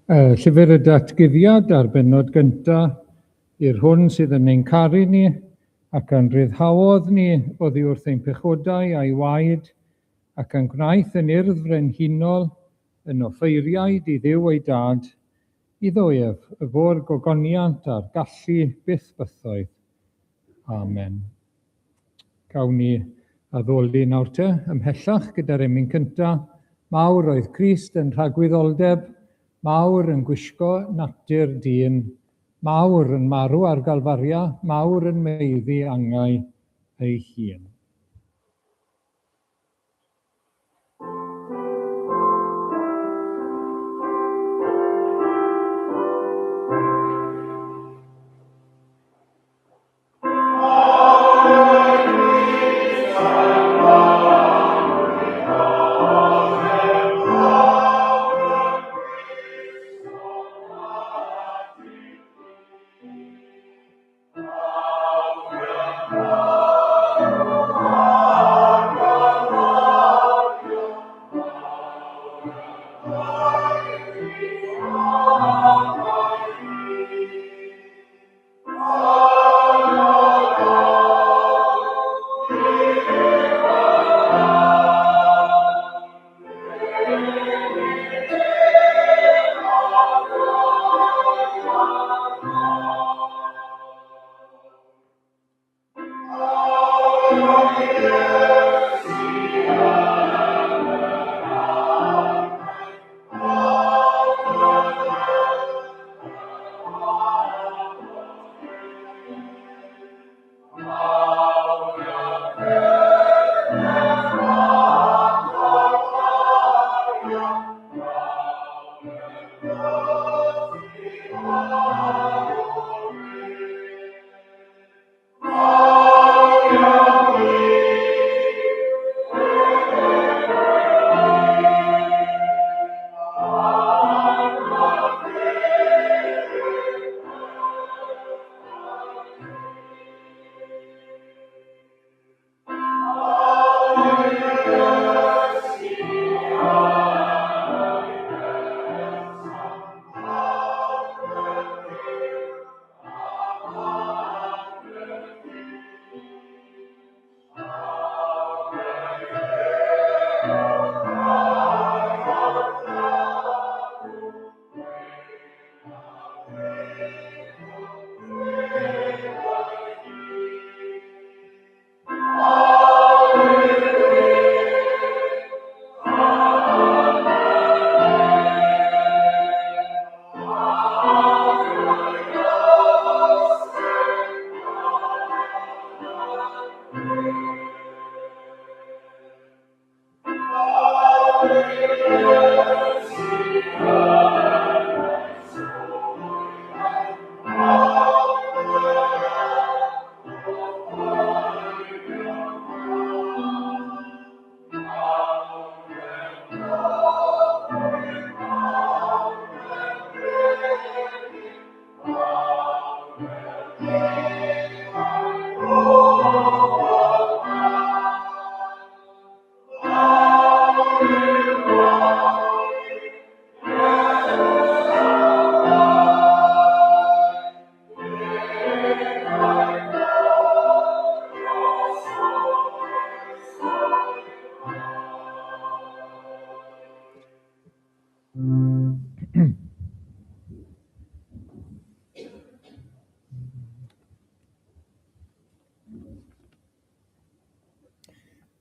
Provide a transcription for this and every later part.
Llyfr y Datguddiad a'r bennod gyntaf, i'r hwn sydd yn ein caru ni ac a'n rhyddhaodd ni oddi wrth ein pechodau a'i waed, ac a'n gwnaeth yn urdd frenhinol, yn offeiriaid i Dduw ei Dad, iddo ef y fo'r gogoniant a'r gallu byth bythoedd. Amen. Gawn ni addoli nawr te, ymhellach gyda'r emyn cynta. Mawr oedd Crist yn rhagwyddoldeb, mawr yn gwisgo natur dyn, mawr yn marw ar Galfaria, mawr yn maeddu angau ei hun.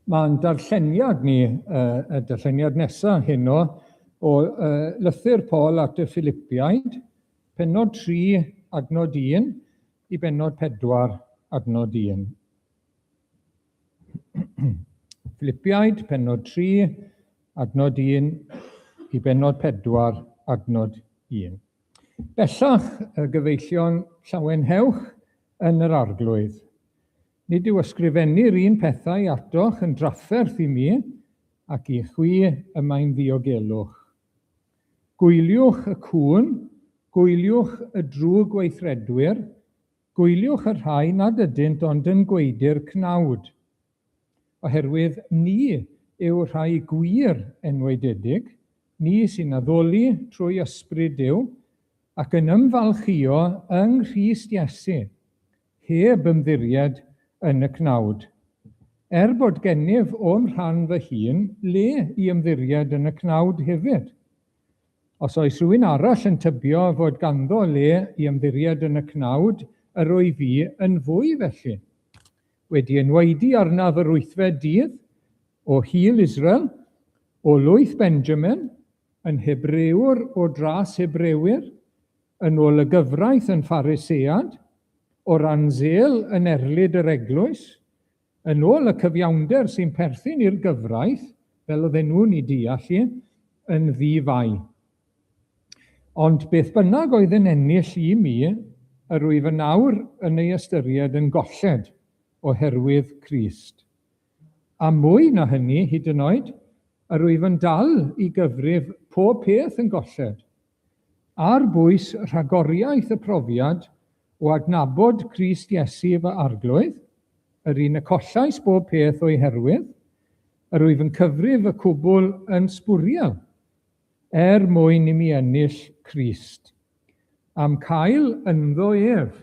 Mae'n darlleniad ni, y darlleniad nesaf heno, o lythyr Paul at y Philipiaid, pennod 3, adnod 1, i bennod 4, adnod 1. Philipiaid, pennod 3, adnod 1, i bennod 4, adnod 1. Bellach, y gyfeillion, llawenhewch yn yr Arglwydd. Nid yw ysgrifennu'r un pethau atoch yn drafferth i mi, ac i chwi y mae'n ddiogelwch. Gwyliwch y cŵn, gwyliwch y drwg weithredwyr, Gwyliwch y rhai nad ydynt ond yn gwaedu'r cnawd, oherwydd ni yw rhai gwir enwaededig, ni sy'n addoli trwy ysbryd Duw, ac yn ymfalchïo yng Nghrist Iesu, heb ymddiried yn y cnawd. Er bod gennyf o'm rhan fy hun le i ymddiried yn y cnawd hefyd. Os oes rhywun arall yn tybio fod ganddo le i ymddiried yn y cnawd, yr wyf fi yn fwy felly. Wedi enwaedu arnaf yr wythfed dydd, o hil Israel, o lwyth Benjamin, yn Hebrëwr o dras Hebrewyr, yn ôl y gyfraith yn Pharisead, o ran zel yn erlid yr eglwys, Yn ôl y cyfiawnder sy'n perthyn i'r gyfraith, fel oedden nhw'n ei deall hi, yn ddi-fai. Ond beth bynnag oedd yn ennill i mi, yr wyf yn awr yn ei ystyried yn golled oherwydd Crist. A mwy na hynny, hyd yn oed, yr wyf yn dal i gyfrif pob peth yn golled, Ar bwys rhagoriaeth y profiad o adnabod Crist Iesu fy Arglwydd, yr un y collais bob peth o'i herwydd, yr wyf yn cyfrif y cwbl yn sbwriel, er mwyn i mi ennill Crist, a'm cael ynddo ef,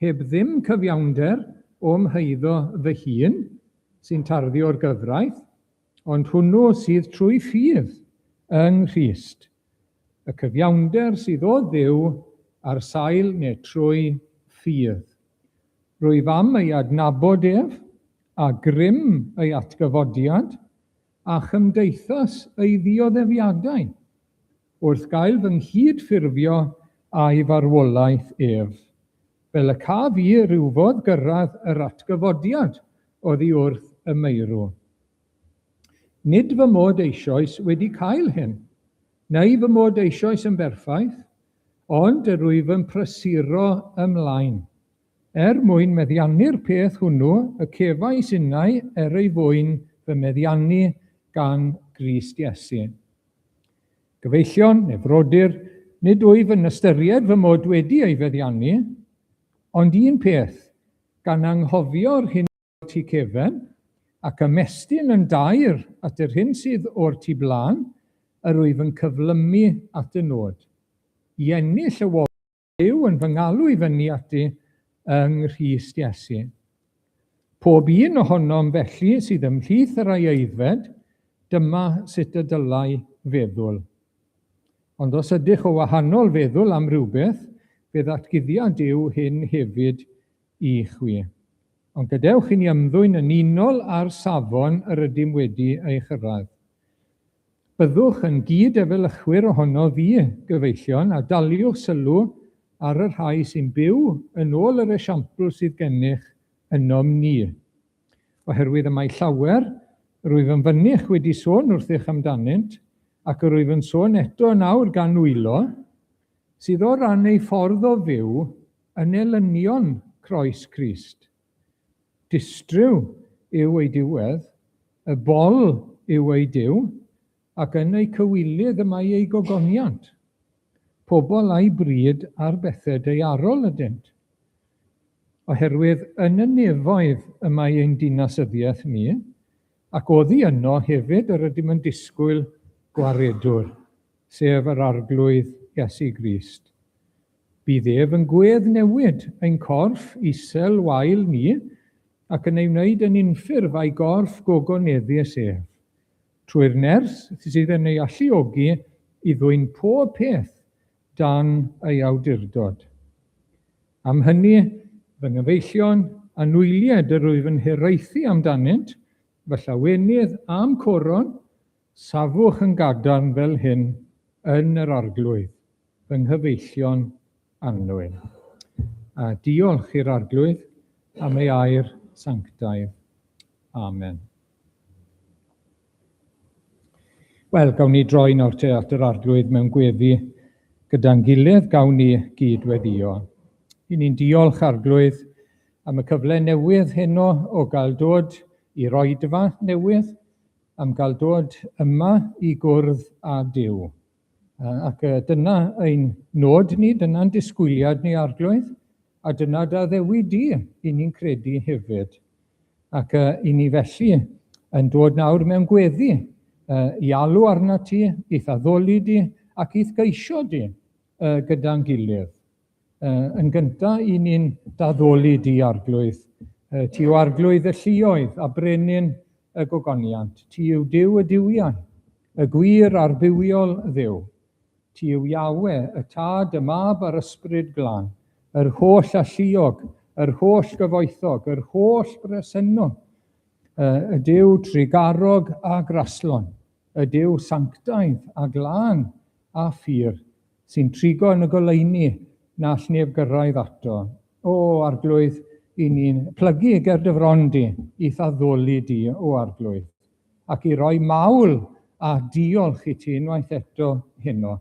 heb ddim cyfiawnder o'm haeddo fy hun, sy'n tarddu o'r gyfraith, ond hwnnw sydd trwy ffydd yng Nghrist, y cyfiawnder sydd o Dduw ar sail neu trwy ffydd. Rwyf am ei adnabod ef, a grym ei atgyfodiad, a chymdeithas ei ddioddefiadau, wrth gael fy nghyd-ffurfio â'i farwolaeth ef, fel y caf i rywfodd gyrraedd yr atgyfodiad oddi wrth y meirw. Nid fy mod eisoes wedi cael hyn, neu fy mod eisoes yn berffaith, ond yr wyf yn prysuro ymlaen, er mwyn meddiannu'r peth hwnnw y cefais innau er ei fwyn fy meddiannu gan Grist Iesu. Gyfeillion, neu frodyr, nid wyf yn ystyried fy mod wedi ei feddiannu, ond un peth, gan anghofio'r hyn o'r tu cefen, ac ymestyn yn daer at yr hyn sydd o'r tu blaen, yr wyf yn cyflymu at y nod, i ennill y wobr Duw yn fy ngalw i fyny ati yng Nghrist Iesu. Pob un ohonom felly sydd ymhlith yr aeddfed, dyma sut y dylai feddwl. Ond os ydych o wahanol feddwl am rywbeth, fe ddatguddia Duw hyn hefyd i chwi. Ond gadewch i ni ymddwyn yn unol â'r safon yr ydym wedi ei chyrraedd. Byddwch yn gyd-efelychwyr ohonof fi, gyfeillion, a daliwch sylw ar y rhai sy'n byw yn ôl yr esiampl sydd gennych ynom ni. Oherwydd y mae llawer, rwyf yn fynych wedi sôn wrthych amdanynt, ac yr wyf yn sôn eto yn awr gan wylo, sydd o ran eu ffordd o fyw yn elynion croes Crist. Distryw yw ei diwedd, y bol yw ei Duw, ac yn eu cywilydd y mae eu gogoniant. Pobl a'i bryd ar bethau daearol ydynt. Oherwydd yn y nefoedd y mae ein dinasyddiaeth ni, ac oddi yno hefyd yr ydym yn disgwyl Gwaredwr, sef yr Arglwydd Iesu Grist. Bydd ef yn gwedd newid ein corff isel wael ni ac yn ei wneud yn unffurf a'i gorff gogoneddus ef, trwy'r nerth sydd yn ei alluogi i ddwyn pob peth dan ei awdurdod. Am hynny, fy nghyfeillion, anwyliaid yr wyf yn hiraethu amdanynt, fy llawenydd a'm coron, safwch yn gadarn fel hyn yn yr Arglwydd. Fy nghyfeillion annwyl. A diolch i'r Arglwydd am ei air sanctaidd. Amen. Wel, gawn ni droi nawr te at yr Arglwydd mewn gweddi gyda'n gilydd, gawn ni gyd weddio. I ni'n diolch, Arglwydd, am y cyfle newydd heno o gael dod i'r oedfa newydd, am gael dod yma i gwrdd â Duw. Ac dyna ein nod ni, dyna'n disgwyliad ni, Arglwydd, a dyna dy addewid di i ni'n credu hefyd. Ac i ni felly yn dod nawr mewn gweddi i alw arna ti, i'th addoli di ac i'th geisio di gyda'n gilydd. Yn gyntaf, i ni'n daddoli di, Arglwydd. Ti yw Arglwydd y lluoedd a brenin y gogoniant. Ti yw Duw y duwiau, y gwir a'r bywiol Dduw. Ti yw Iawe, y Tad, y Mab a'r Ysbryd Glân, yr holl alluog, yr holl gyfoethog, yr holl bresennol, y Duw trugarog a graslon, y Duw sanctaidd a glân a phur, sy'n trigo yn y goleuni na all neb gyrraedd ato. O, Arglwydd, i ni'n plygu ger dy fron di, i'th addoli di, o Arglwydd, ac i roi mawl a diolch i ti unwaith eto heno.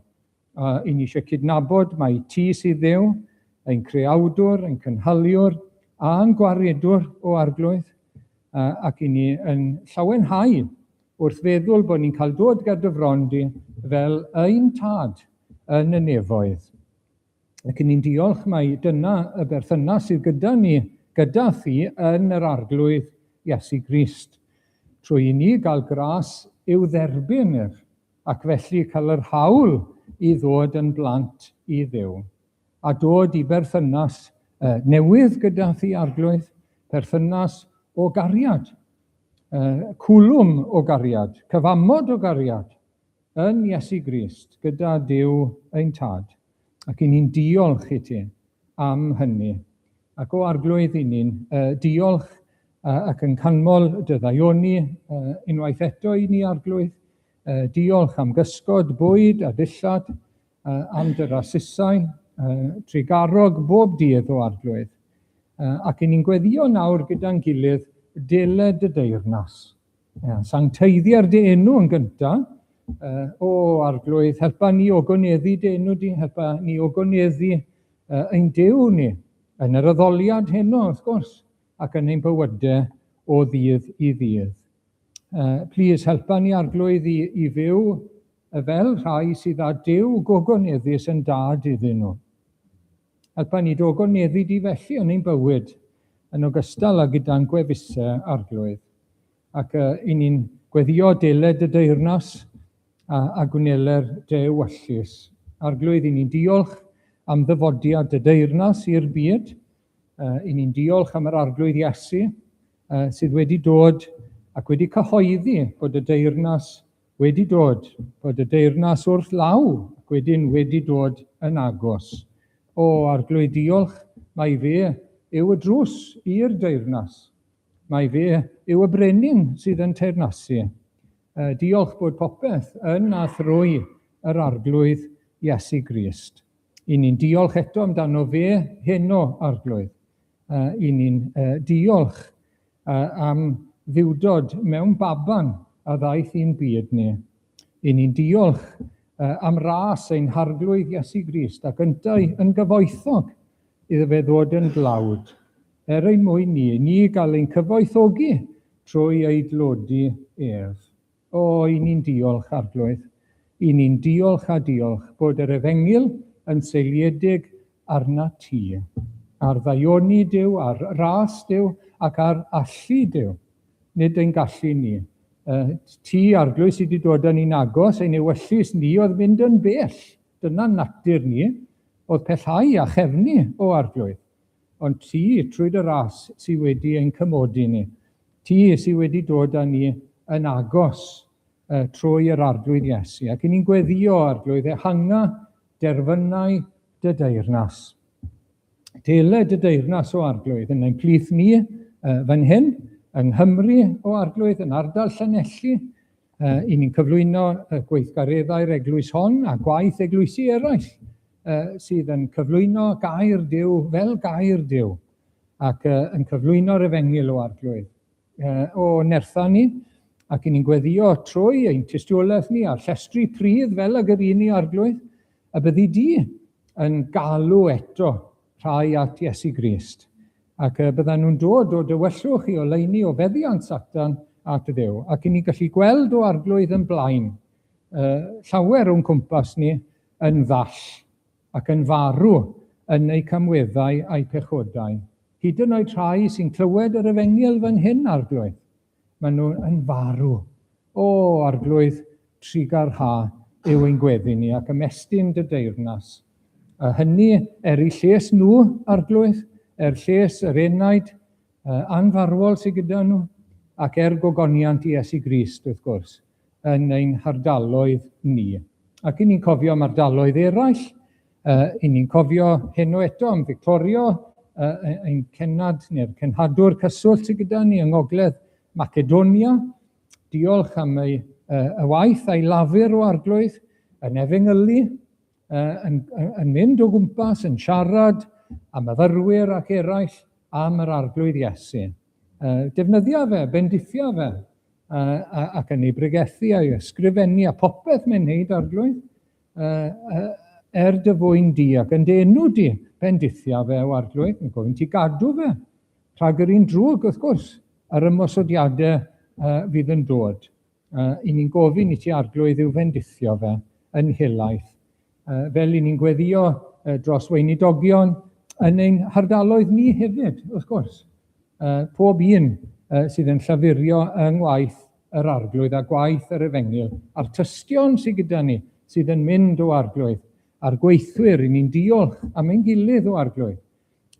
A i ni eisiau cydnabod mai ti sydd Dduw, ein creawdwr, ein cynhaliwr, a'n gwaredwr, o Arglwydd, ac i ni yn llawenhau wrth feddwl bod ni'n cael dod ger dy fron di fel ein tad yn y nefoedd. Ac i ni'n diolch mai dyna y berthynas sydd gyda ni, gyda thi yn yr Arglwydd Iesu Grist, trwy i ni gael gras i'w dderbyn ef, ac felly cael yr hawl i ddod yn blant i Dduw, a dod i berthynas newydd gyda thi, Arglwydd, perthynas o gariad, cwlwm o gariad, cyfamod o gariad, yn Iesu Grist, gyda Duw ein Tad. Ac i ni'n diolch i ti am hynny. Ac o Arglwydd, i ni'n diolch ac yn canmol dy ddaioni unwaith eto i ni, Arglwydd. Diolch am gysgod, bwyd a dillad, am dy rasusau, trugarog bob dydd, o Arglwydd. Ac i ni'n gweddio nawr gyda'n gilydd, deled dy deyrnas. Sancteiddier dy enw yn gyntaf. O Arglwydd, helpa ni ogoneddu dy enw di, helpa ni ogoneddu ein Duw ni, yn yr addoliad heno, wrth gwrs, ac yn ein bywydau o ddydd i ddydd. Please, helpa ni, Arglwydd, i fyw fel rhai sydd â Duw gogoneddus yn dad iddyn nhw. Helpa ni dy ogoneddu di felly yn ein bywyd, yn ogystal â gyda'n gwefusau, Arglwydd. Ac i ni'n gweddio deled dy deyrnas a gwneler dy ewyllys. Arglwydd, i ni'n diolch am ddyfodiad dy deyrnas i'r byd. I ni'n diolch am yr Arglwydd Iesu sydd wedi dod ac wedi cyhoeddi bod y deyrnas wedi dod, bod y deyrnas wrth law ac wedyn wedi dod yn agos. O, Arglwydd, diolch, mai fe yw y drws i'r deyrnas. Mai fe yw y brenin sydd yn teyrnasu. Diolch bod popeth yn a thrwy yr Arglwydd Iesu Grist. I ni'n diolch eto amdano fe heno, Arglwydd. I ni'n diolch am ddiwdod mewn baban a ddaeth i'n byd ni. I ni'n diolch am ras ein Harglwydd Iesu Grist ac yntau yn gyfoethog iddo fe ddod yn dlawd, er ein mwyn ni, ni gael ein cyfoethogi trwy ei dlodi ef. O, i ni'n diolch, Arglwydd. I ni'n diolch a diolch bod yr efengyl yn seiliedig arna ti, ar ddaioni Duw, ar ras Duw ac ar allu Duw, nid ein gallu ni. Ti, Arglwydd, sydd wedi dod â ni'n agos, ein ewyllys ni oedd mynd yn bell. Dyna natur ni, oedd pellhau a chefnu, o Arglwydd. Ond ti, trwy dy ras, sydd wedi ein cymodi ni. Ti sydd wedi dod â ni yn agos trwy yr Arglwydd Iesu. Ac i ni'n gweddio, Arglwydd, ehanga derfynau dy deyrnas. Dele dy deyrnas, o Arglwydd, yn ein plith ni fan hyn, yng Nghymru, o Arglwydd, yn ardal Llanelli. I ni'n cyflwyno gweithgareddau'r eglwys hon a gwaith eglwysi eraill sydd yn cyflwyno gair Duw fel gair Duw ac yn cyflwyno'r efengyl, o Arglwydd. O nertha ni, ac i ni'n gweddio trwy ein tystiolaeth ni a'r llestri pridd fel ag yr un ni, Arglwydd, y byddi di yn galw eto rhai at Iesu Grist, ac y byddan nhw'n dod o dywyllwch i oleuni o feddiant Satan at Dduw, ac i ni gallu gweld, o Arglwydd, yn blaen, llawer o'n cwmpas ni yn ddall ac yn farw yn eu camweddau a'u pechodau. Hyd yn oed rhai sy'n clywed yr efengyl fan hyn, Arglwydd, maen nhw yn farw. O, Arglwydd, trugarha yw ein gweddi ni ac ymestyn dy deyrnas. A hynny er eu lles nhw, Arglwydd, er lles yr enaid anfarwol sydd gyda nhw, ac er gogoniant i Iesu Grist, wrth gwrs, yn ein hardaloedd ni. Ac i ni'n cofio am ardaloedd eraill, i ni'n cofio heno eto am Victorio, ein cennad neu'r cenhadwr cyswllt sydd gyda ni yng Ngogledd Macedonia. Diolch am ei, y waith a'i lafur o Arglwydd yn efengylu, yn, yn mynd o gwmpas, yn siarad â myfyrwyr ac eraill am yr Arglwydd Iesu. Defnyddia fe, bendithia fe, ac yn ei bregethu a'i ysgrifennu a popeth mae'n wneud, Arglwydd, er dy fwyn di ac yn dy enw di, bendithia fe, o Arglwydd, yn gofyn ti gadw fe, rhag yr un drwg, wrth gwrs, yr ymosodiadau fydd yn dod. I ni'n gofyn i ti, Arglwydd, i'w fendithio fe yn helaeth, fel i ni'n gweddio dros weinidogion yn ein hardaloedd ni hefyd, wrth gwrs. Pob un sydd yn llafurio yng ngwaith yr Arglwydd a gwaith yr Efengyl, a'r tystion sydd gyda ni sydd yn mynd o Arglwydd, a'r gweithwyr, i ni'n diolch am ein gilydd o Arglwydd,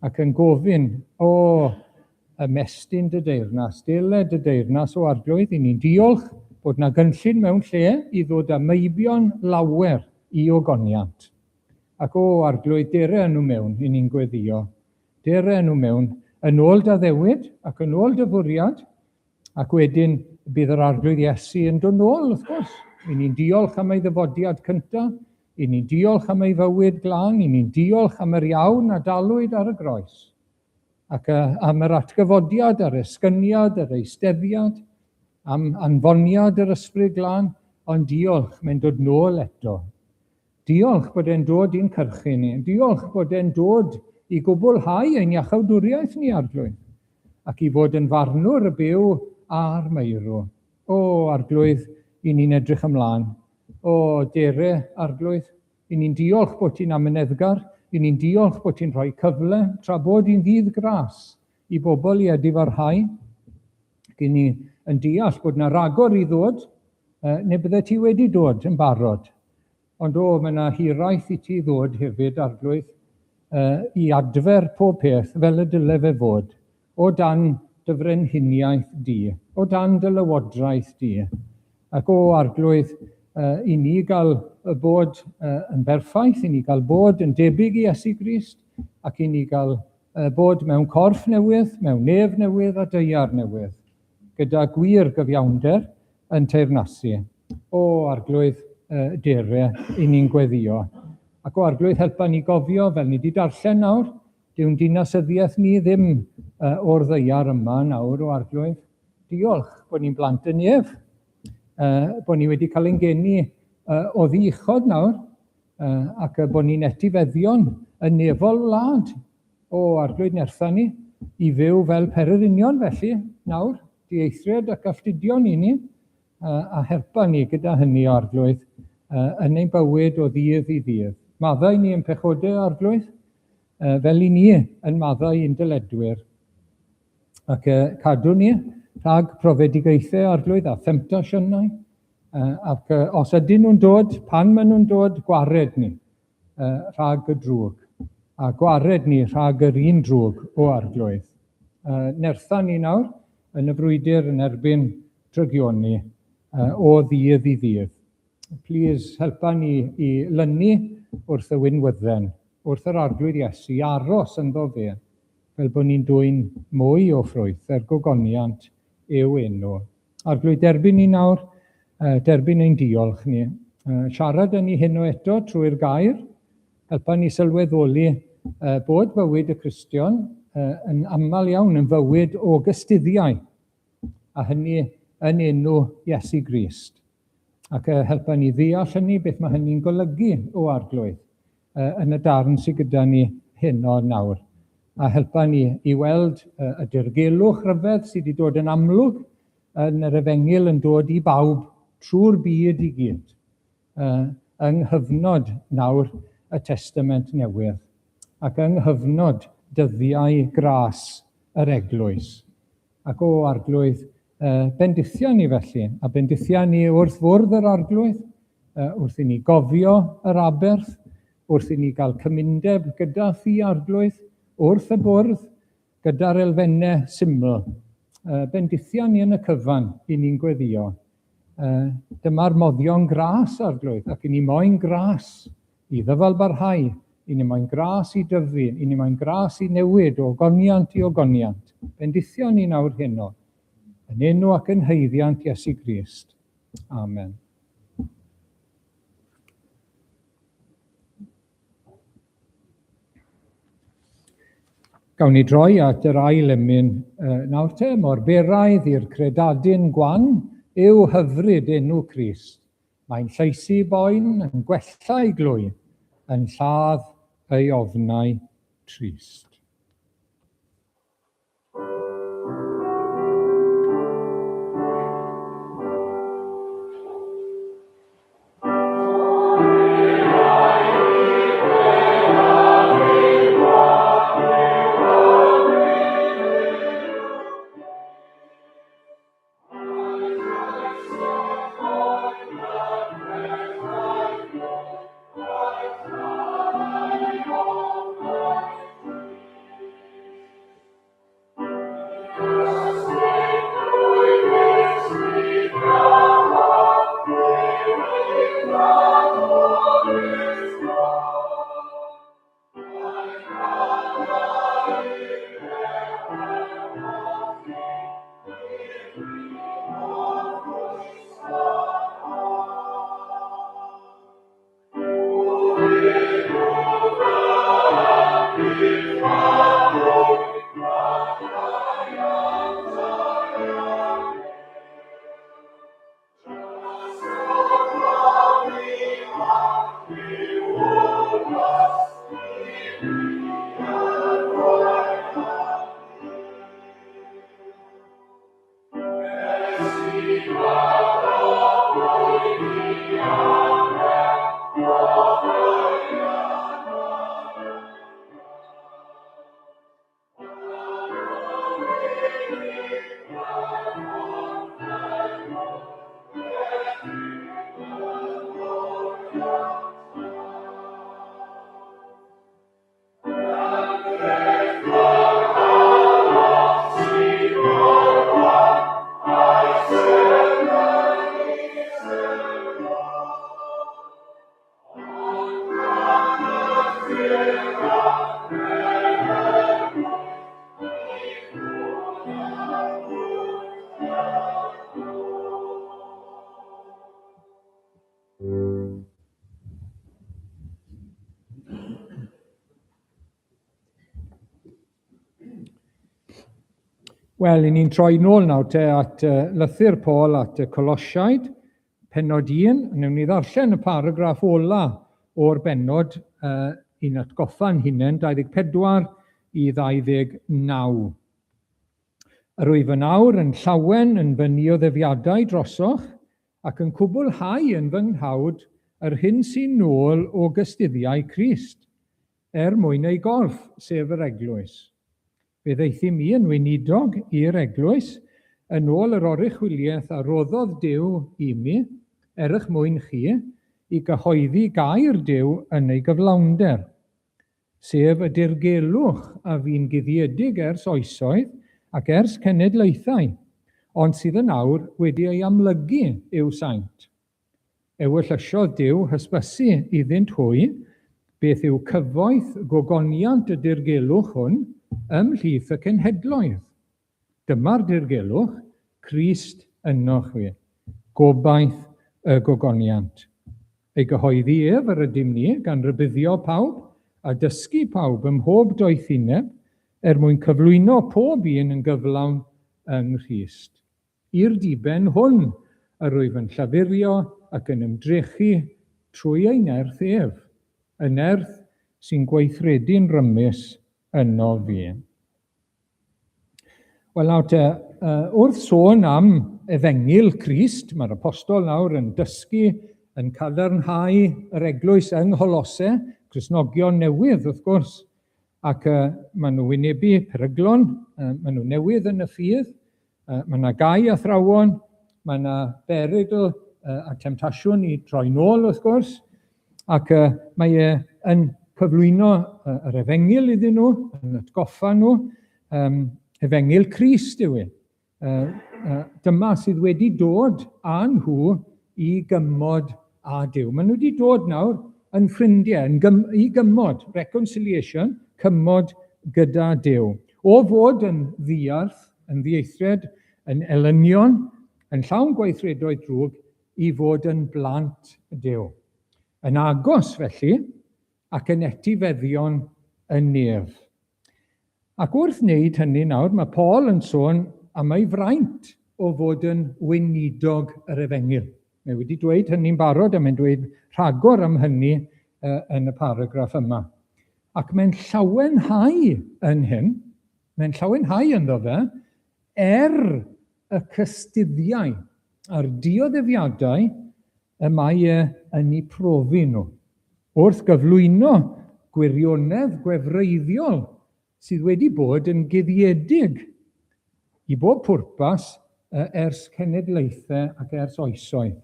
ac yn gofyn, O, ymestyn dy deyrnas, dele dy deyrnas, o Arglwydd, i ni'n diolch bod na gynllun mewn lle i ddod â meibion lawer i ogoniant. Ac o, Arglwydd, dere â nhw mewn, i ni'n gweddio. Dere â nhw mewn, yn ôl dy addewid ac yn ôl dy fwriad, Ac wedyn bydd yr Arglwydd Iesu yn dod nôl, wrth gwrs. I ni'n diolch am ei ddyfodiad cyntaf, i ni'n diolch am ei fywyd glân, i ni'n diolch am yr iawn a dalwyd ar y groes, ac am yr atgyfodiad, yr esgyniad, yr eisteddiad, am anfoniad yr Ysbryd Glân, ond diolch, mae'n dod nôl eto. Diolch bod e'n dod i'n cyrchu ni. Diolch bod e'n dod i gwblhau ein iachawdwriaeth ni, Arglwydd, ac i fod yn farnwr y byw a'r meirw. O, Arglwydd, i ni'n edrych ymlaen. O, dere, Arglwydd, i ni'n diolch bod ti'n amyneddgar, i ni'n diolch bod ti'n rhoi cyfle tra bod i'n ddydd gras i bobl i edifarhau. Ac i ni yn deall bod yna ragor i ddod, neu bydde ti wedi dod yn barod. Ond o, mae yna hiraeth i ti ddod hefyd, Arglwydd, i adfer pob peth fel y dyle fe fod, o dan dy frenhiniaeth di, o dan dy lywodraeth di. Ac o, Arglwydd, i ni gael bod yn berffaith, i ni gael bod yn debyg i Iesu Grist, ac i ni gael bod mewn corff newydd, mewn nef newydd a daear newydd, gyda gwir gyfiawnder yn teyrnasu. O, Arglwydd, dere i ni'n gweddio. Ac o, Arglwydd, helpa ni gofio, fel ni wedi darllen nawr, dyw'n dinasyddiaeth ni ddim o'r ddaear yma nawr, o Arglwydd. Diolch bod ni'n blant y nef, bod ni wedi cael ein geni oddi uchod nawr, ac bod ni'n etifeddion y nefol wlad. O, Arglwydd, nertha ni i fyw fel pererinion felly nawr, dieithriad ac alltudion i ni, a helpa ni gyda hynny, o Arglwydd, yn ein bywyd o ddydd i ddydd. Maddau ni yn pechodau, Arglwydd, fel i ni yn maddau i'n dyledwyr, ac cadw ni rhag profedigaethau, Arglwydd, a themtasiynau, ac os ydyn nhw'n dod, pan maen nhw'n dod, gwared ni rhag y drwg, a gwared ni rhag yr un drwg, o Arglwydd. Nertha ni nawr yn y frwydr yn erbyn drygioni o ddydd i ddydd. Please helpa ni i lynu wrth y winwydden, wrth yr Arglwydd Iesu, i aros ynddo fe, fel bod ni'n dwyn mwy o ffrwyth er gogoniant i'w enw. Arglwydd, derbyn ni nawr, derbyn ein diolch ni. Siarad â ni heno eto trwy'r gair, helpa ni sylweddoli bod bywyd y Cristion yn aml iawn yn fywyd o gystuddiau, a hynny yn enw Iesu Grist. Ac helpa ni ddeall hynny, beth mae hynny'n golygu o Arglwydd, yn y darn sydd gyda ni heno nawr. A helpa ni i weld y dirgelwch rhyfedd sydd wedi dod yn amlwg yn yr efengyl yn dod i bawb trwy'r byd i gyd, yng nghyfnod nawr y Testament Newydd, ac yng nghyfnod dyddiau gras yr Eglwys. Ac o, Arglwydd, Bendithia ni felly, a bendithia ni wrth fwrdd yr Arglwydd, wrth i ni gofio yr aberth, wrth i ni gael cymundeb gyda thi Arglwydd, wrth y bwrdd, gyda'r elfennau syml. Bendithia ni yn y cyfan i ni'n gweddio. Dyma'r moddion gras, Arglwydd, ac i ni moyn gras i ddyfalbarhau, i ni moyn gras i dyfu, i ni moyn gras i newid o ogoniant i ogoniant. Bendithio ni nawr heno, yn enw ac yn haeddiant Iesu Grist. Amen. Gawn ni droi at yr ail emyn nawr te, mor beraidd i'r credadun gwan yw hyfryd enw Crist. Mae'n llaesu boen, yn gwella ei glwy, yn lladd ei ofnau trist. Wel, i ni'n troi nôl nawr te at lythyr Paul at y Colosiaid, pennod 1. Wnewn ni ddarllen y paragraff ola o'r bennod i'n atgoffa'n hunain, 24 i 29. Yr wyf yn awr yn llawen yn fy nioddefiadau drosoch, ac yn cwblhau yn fy nghnawd yr hyn sy'n nôl o gystuddiau Crist, er mwyn ei gorff, sef yr eglwys. Fe ddaethum i yn weinidog i'r eglwys, yn ôl yr oruchwyliaeth a roddodd Duw i mi, er eich mwyn chi, i gyhoeddi gair Duw yn ei gyflawnder, sef y dirgelwch a fu'n guddiedig ers oesoedd ac ers cenedlaethau, ond sydd yn awr wedi ei amlygu i'w saint. Ewyllysiodd Duw hysbysu iddynt hwy beth yw cyfoeth gogoniant y dirgelwch hwn ymhlith y cenhedloedd. Dyma'r dirgelwch, Crist ynoch chwi, gobaith y gogoniant. Ei gyhoeddi ef yr ydym ni, gan rybuddio pawb a dysgu pawb ym mhob doethineb, er mwyn cyflwyno pob un yn gyflawn yng Nghrist. I'r diben hwn yr wyf yn llafurio ac yn ymdrechu trwy ei nerth ef, y nerth sy'n gweithredu'n rymus ynof fi. Wel nawr te, wrth sôn am efengyl Crist, mae'r apostol nawr yn dysgu, yn cadarnhau yr eglwys yng Ngholose, Cristnogion newydd wrth gwrs, ac maen nhw wynebu peryglon, maen nhw newydd yn y ffydd, Mae yna gau athrawon, mae yna berygl a temtasiwn i droi nôl wrth gwrs, ac mae e yn cyflwyno yr efengyl iddyn nhw, yn atgoffa nhw, efengyl Crist yw e. Dyma sydd wedi dod â nhw i gymod â Duw. Maen nhw wedi dod nawr yn ffrindiau, yn gym, i gymod, reconciliation, cymod gyda Duw. O fod yn ddiarth, yn ddieithriad, yn elynion, yn llawn gweithredoedd drwg, i fod yn blant Duw. Yn agos, felly, ac yn etifeddion y nef. Ac wrth wneud hynny nawr, mae Paul yn sôn am ei fraint o fod yn weinidog yr efengyl. Mae wedi dweud hynny'n barod a mae'n dweud rhagor am hynny yn y paragraff yma. Ac mae'n llawenhau yn hyn, mae'n llawenhau ynddo fe, er y cystuddiau a'r dioddefiadau y mae e yn eu profi nhw. Wrth gyflwyno gwirionedd gwefreiddiol sydd wedi bod yn guddiedig i bob pwrpas ers cenedlaethau ac ers oesoedd,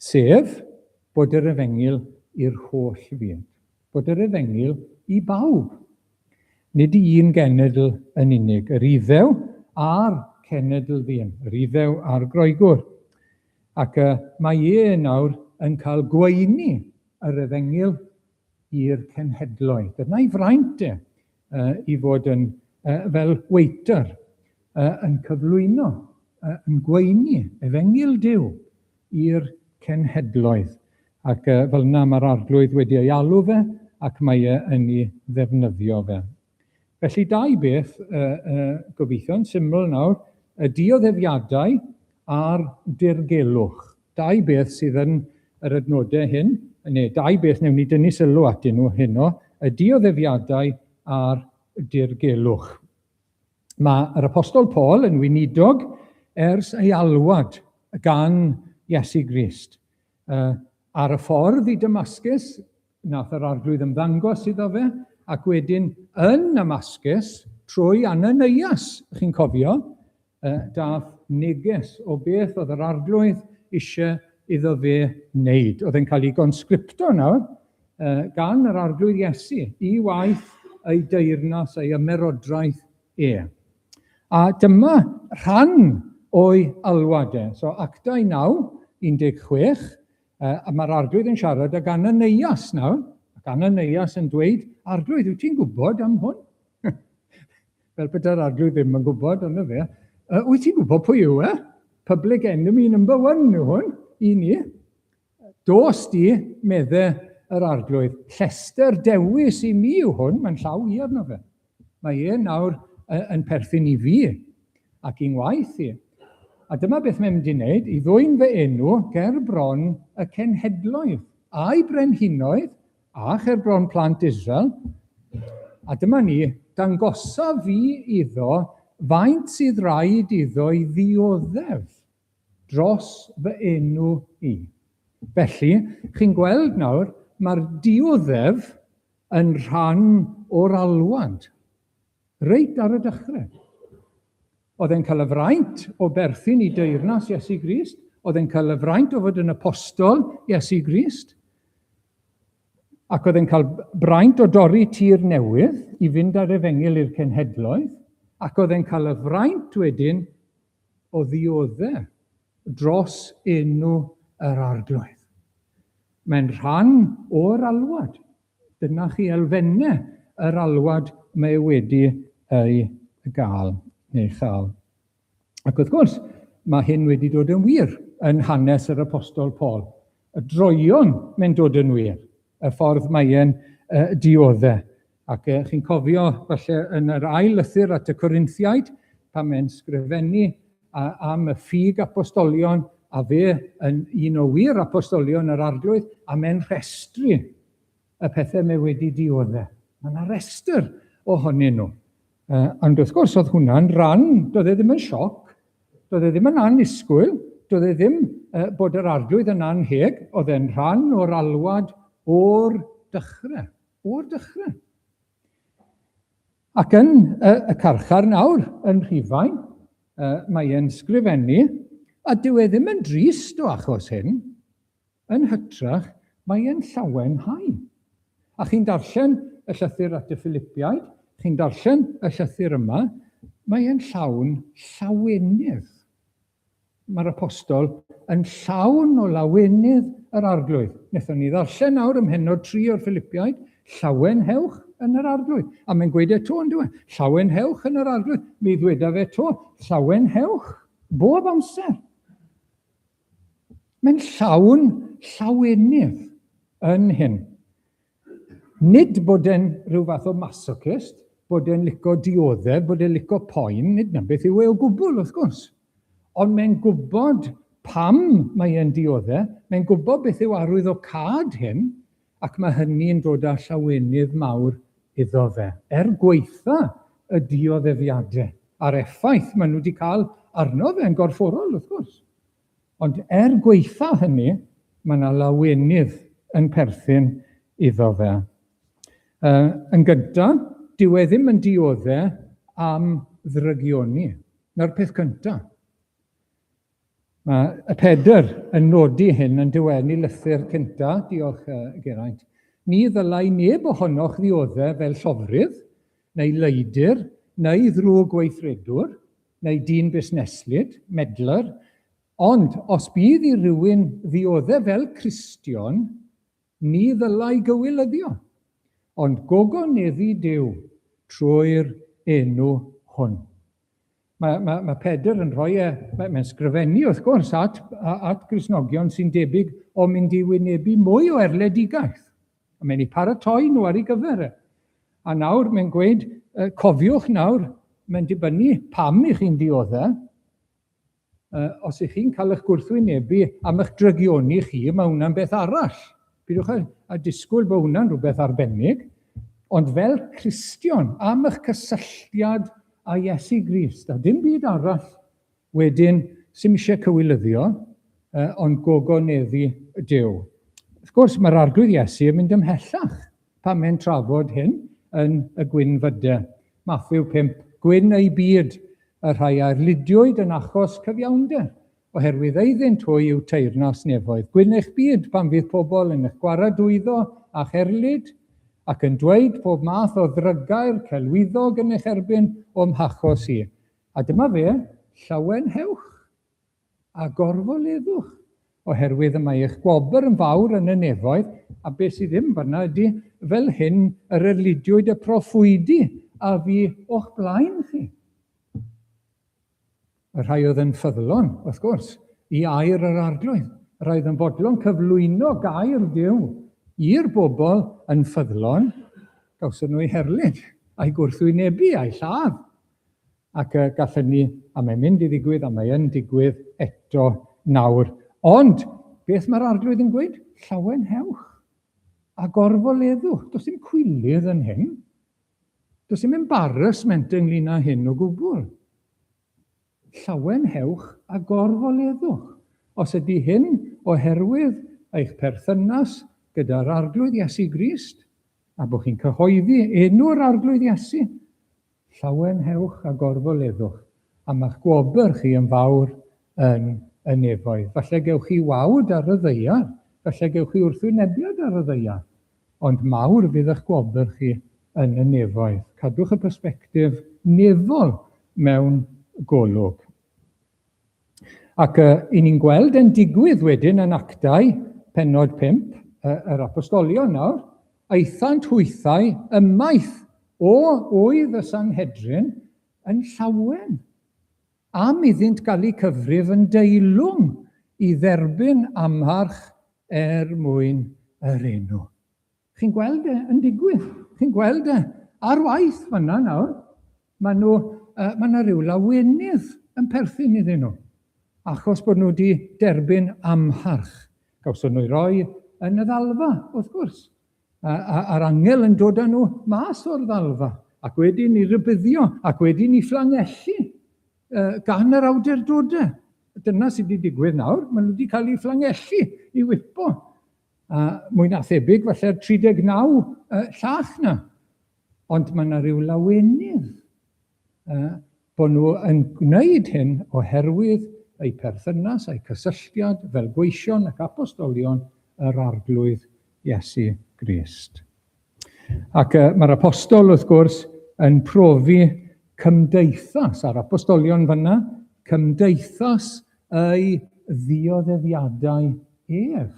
sef bod yr efengyl i'r holl fyd, bod yr efengyl i bawb, nid i un genedl yn unig, yr Iddew a'r cenedl ddyn, yr Iddew a'r Groegwr. Ac mae e nawr yn cael gweini yr efengyl i'r cenhedloedd. Dyna'i fraint e, i fod yn fel waiter, yn cyflwyno, yn gweini efengyl Duw i'r cenhedloedd. Ac fel yna mae'r Arglwydd wedi ei alw fe ac mae e yn ei ddefnyddio fe. Felly dau beth, gobeithio, yn syml nawr, y dioddefiadau a'r dirgelwch. Dau beth sydd yn yr adnodau hyn, neu dau beth wnewn ni dynnu sylw atyn nhw heno, y dioddefiadau a'r dirgelwch. Mae yr Apostol Paul yn weinidog ers ei alwad gan Iesu Grist. Ar y ffordd i Damascus, Nath yr Arglwydd ymddangos iddo fe, ac wedyn yn Namascus, trwy Ananias, chi'n cofio, dath neges o beth oedd yr Arglwydd eisiau iddo fe wneud. Oedd e'n cael ei gonsgripto nawr gan yr Arglwydd Iesu i waith ei deyrnas, ei ymerodraeth e. A dyma rhan o'i alwad e. So Actau 9, 16, A mae'r Arglwydd yn siarad ag Ananias nawr, ac Ananias yn dweud, Arglwydd, wyt ti'n gwybod am hwn? Fel petai'r Arglwydd ddim yn gwybod, ond fe. Wyt ti'n gwybod pwy yw e? Public enemy number one yw hwn, i ni. Dos di, medde yr Arglwydd, llester dewis i mi yw hwn, mae'n llaw i arno fe. Mae e nawr yn perthyn i fi ac i'n ngwaith i. A dyma beth mae'n mynd i wneud, i ddwyn fy enw ger bron y cenhedloedd, a'i brenhinoedd, a cher bron plant Israel. A dyma ni, dangosa fi iddo faint sydd raid iddo i ddioddef dros fy enw i. Felly, chi'n gweld nawr, mae'r dioddef yn rhan o'r alwad, reit ar y dechrau. Oedd e'n cael y fraint o berthyn i deyrnas Iesu Grist, oedd e'n cael y fraint o fod yn apostol Iesu Grist, ac oedd e'n cael braint o dorri tir newydd i fynd â'r efengyl i'r cenhedloedd, ac oedd e'n cael y fraint wedyn o ddioddef dros enw yr Arglwydd. Mae'n rhan o'r alwad. Dyna chi elfennau yr alwad mae wedi ei gael neu chael. Ac wrth gwrs, mae hyn wedi dod yn wir yn hanes yr Apostol Paul. Y droeon mae'n dod yn wir, y ffordd mae e'n diodde. Ac chi'n cofio falle yn yr ail lythyr at y Corinthiaid, pan mae'n sgrifennu am y ffug apostolion, a fe yn un o wir apostolion yr Arglwydd, a mae'n rhestru y pethau mae wedi diodde. Mae yna restr ohonyn nhw. Ond wrth gwrs, oedd hwnna'n ran, doedd e ddim yn sioc, doedd e ddim yn annisgwyl, doedd e ddim bod yr Arglwydd yn anheg, oedd e'n rhan o'r alwad o'r dechrau. O'r dechrau. Ac yn y, y carchar nawr, yn Rhufain, Mae e'n sgrifennu, a dyw e ddim yn drist o achos hyn. Yn hytrach, mae e'n llawenhau. A chi'n darllen y llythyr at y Philipiaid, chi'n darllen y llythyr yma, mae e'n llawn llawenydd. Mae'r apostol yn llawn o lawenydd yr Arglwydd. Wnaethon ni ddarllen nawr ym mhennod 3 o'r Philipiaid, llawenhewch yn yr Arglwydd. A mae'n gweud e 'to, yn dyw e? Llawenhewch yn yr Arglwydd. Mi ddweda fe 'to, llawenhewch bob amser. Mae'n llawn llawenydd yn hyn. Nid bod e'n rhyw fath o masochist, bod e'n lico dioddef, bod e'n lico poen, nid na beth yw e o gwbl, wrth gwrs. Ond mae'n gwybod pam mae e'n dioddef, mae'n gwybod beth yw arwyddocâd hyn, ac mae hynny'n dod â llawenydd mawr iddo fe, er gwaetha y dioddefiadau a'r effaith maen nhw wedi cael arno fe yn gorfforol, wrth gwrs. Ond er gwaetha hynny, mae yna lawenydd yn perthyn iddo fe. Yn gyntaf, dyw e ddim yn diodde am ddrygioni. Na'r peth cyntaf. Mae y Pedr yn nodi hyn yn diwedd ei lythyr cyntaf, diolch Geraint. Ni ddylai neb ohonoch ddiodde fel llofrudd, neu leidr, neu ddrwg weithredwr, neu dyn busneslyd, meddler, ond os bydd i rywun ddioddef fel Cristion, ni ddylai gywilyddio, ond gogoneddu Duw trwy'r enw hwn. Mae, mae, mae Pedr yn rhoi e, mae, mae'n sgrifennu wrth gwrs at, at Gristnogion sy'n debyg o mynd i wynebu mwy o erledigaeth. A mae'n eu paratoi nhw ar ei gyfer e. A nawr mae'n gweud, cofiwch nawr, mae'n dibynnu pam i chi'n diodde. Os ych chi'n cael eich gwrthwynebu am eich drygioni chi, mae hwnna'n beth arall. Pidwch â, â disgwyl bod hwnna'n rhywbeth arbennig. Ond fel Cristion, am eich cysylltiad â Iesu Grist, a dim byd arall wedyn, sy'm eisiau cywilyddio, ond gogoneddu Duw. Wrth gwrs, mae'r Arglwydd Iesu yn mynd ymhellach pan mae'n trafod hyn yn y gwynfydau. Mathew 5, Gwyn eu byd, y rhai a erlidiwyd yn achos cyfiawnder, oherwydd eiddynt hwy yw teyrnas nefoedd. Gwyn eich byd pan fydd pobl yn eich gwaradwyddo a'ch erlid, ac yn dweud pob math o ddrygair celwyddog yn eich erbyn o'm hachos i. A dyma fe, llawenhewch a gorfoleddwch, oherwydd y mae eich gwobr yn fawr yn y nefoedd, a beth sydd ddim fanna ydy, fel hyn yr erlidiwyd y proffwydi a fu o'ch blaen chi. Y rhai oedd yn ffyddlon, wrth gwrs, i air yr Arglwydd. Y rhai oedd yn fodlon cyflwyno gair Duw i'r bobl yn ffyddlon, gawson nhw eu herlid, a'u gwrthwynebu, a'u lladd. Ac y gall hynny, a mae'n mynd i ddigwydd, a mae yn digwydd eto nawr. Ond, beth mae'r Arglwydd yn gweud? Llawenhewch a gorfoleddwch. Does dim cwilydd yn hyn. Does dim embarrassment ynglyn â hyn o gwbl. Llawenhewch a gorfoleddwch. Os ydy hyn oherwydd eich perthynas gyda'r Arglwydd Iesu Grist, a bod chi'n cyhoeddi enw'r Arglwydd Iesu, Llawenhewch a gorfoleddwch, am a'ch gwobr chi yn fawr yn y nefoedd. Falle gewch chi wawd ar y ddaear, falle gewch chi wrthwynebiad ar y ddaear, ond mawr fydd eich gwobr chi yn y nefoedd. Cadwch y persbectif nefol mewn golwg. Ac uh, i ni'n gweld yn digwydd wedyn yn Actau, pennod 5, uh, yr apostolion nawr, aethant hwythau ymaith o oedd y Sanhedrin yn llawen am iddynt gael eu cyfrif yn deilwng i dderbyn amharch er mwyn yr enw. Chi'n gweld e yn digwydd. Chi'n gweld e ar waith fanna nawr. Mae nhw, uh, mae yna rhyw lawenydd yn perthyn iddyn nhw, achos bod nhw wedi derbyn amharch. Gawson nhw i roi yn y ddalfa, wrth gwrs. A'r angel yn dod â nhw mas o'r ddalfa, ac wedyn i rybuddio, ac wedyn i fflangellu uh, gan yr awdurdodau. Dyna sydd wedi digwydd nawr. Maen nhw wedi cael eu fflangellu i wypo. A mwy na thebyg, falle'r 39 uh, llach na. Ond mae yna rhyw lawenydd uh, bod nhw yn gwneud hyn oherwydd eu perthynas a'u cysylltiad fel gweision ac apostolion yr Arglwydd Iesu Grist. Ac mae'r apostol, wrth gwrs, yn profi cymdeithas, a'r apostolion fyna, cymdeithas ei ddioddefiadau ef.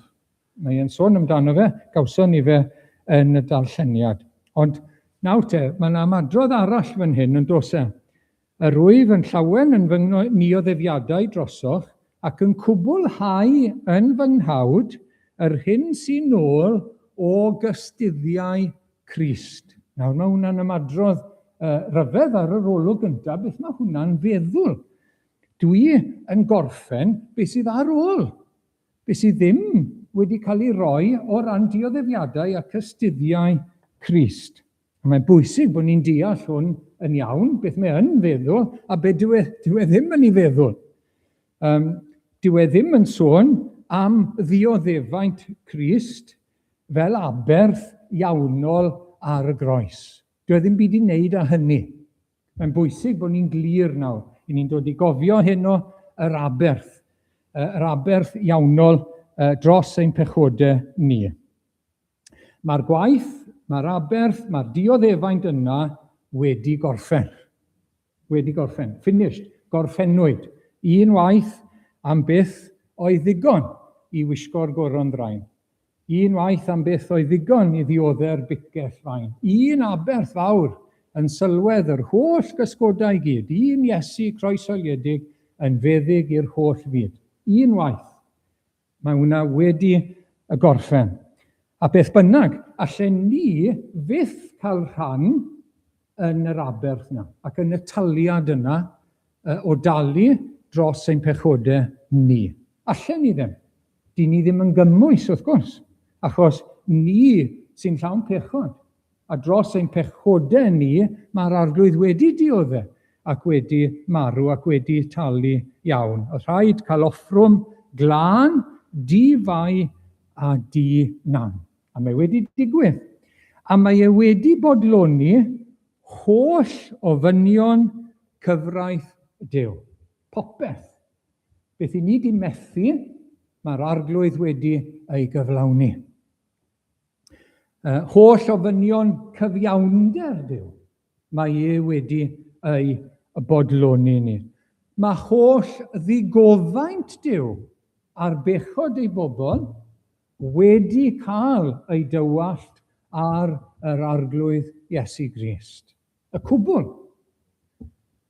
Mae e'n sôn amdano fe, gawson ni fe yn y darlleniad. Ond nawr te, mae yna ymadrodd arall fan hyn yn does e? Yr wyf yn llawen yn fy nioddefiadau drosoch ac yn cwblhau yn fy nghnawd yr hyn sy'n nôl o gystuddiau Crist. Nawr mae hwnna'n ymadrodd uh, rhyfedd ar yr olwg gyntaf, beth mae hwnna'n feddwl? Dwi yn gorffen beth sydd ar ôl. Be sydd ddim wedi cael ei roi o ran dioddefiadau ac ystuddiau Crist. A mae'n bwysig bod ni'n deall hwn yn iawn, beth mae yn feddwl a beth dyw e, dyw e ddim yn ei feddwl. Um, dyw e ddim yn sôn am ddioddefaint Crist fel aberth iawnol ar y groes. Dyw e ddim byd i wneud â hynny. Mae'n bwysig bod ni'n glir nawr. I ni'n dod i gofio heno yr aberth, yr aberth iawnol dros ein pechodau ni. Mae'r gwaith, mae'r aberth, mae'r dioddefaint yna wedi gorffen. Wedi gorffen. Finished. Gorffennwyd. Un waith am byth oedd ddigon i wisgo'r goron ddrain. Un waith am byth oedd ddigon i ddiodde'r bicell fain. Un aberth fawr yn sylwedd yr holl gysgodau i gyd. Un Iesu croeshoeliedig yn feddyg i'r holl fyd. Un waith. Mae hwnna wedi y gorffen. A beth bynnag, allen ni fyth cael rhan yn yr aberth yna ac yn y taliad yna o dalu dros ein pechodau ni. Allen ni ddim. Dyn ni ddim yn gymwys, wrth gwrs, achos ni sy'n llawn pechod. A dros ein pechodau ni, mae'r Arglwydd wedi diodde ac wedi marw ac wedi talu iawn. Oedd rhaid cael offrwm glân, di-fai a di-nam. A mae wedi digwydd. A mae e wedi bodloni holl ofynion cyfraith Duw. Popeth. Beth i ni di methu, mae'r Arglwydd wedi ei gyflawni. Holl ofynion cyfiawnder Duw, mae e wedi ei bodloni ni. Mae holl ddigofaint Duw ar bechod ei bobl wedi cael ei dywallt ar yr Arglwydd Iesu Grist. Y cwbl.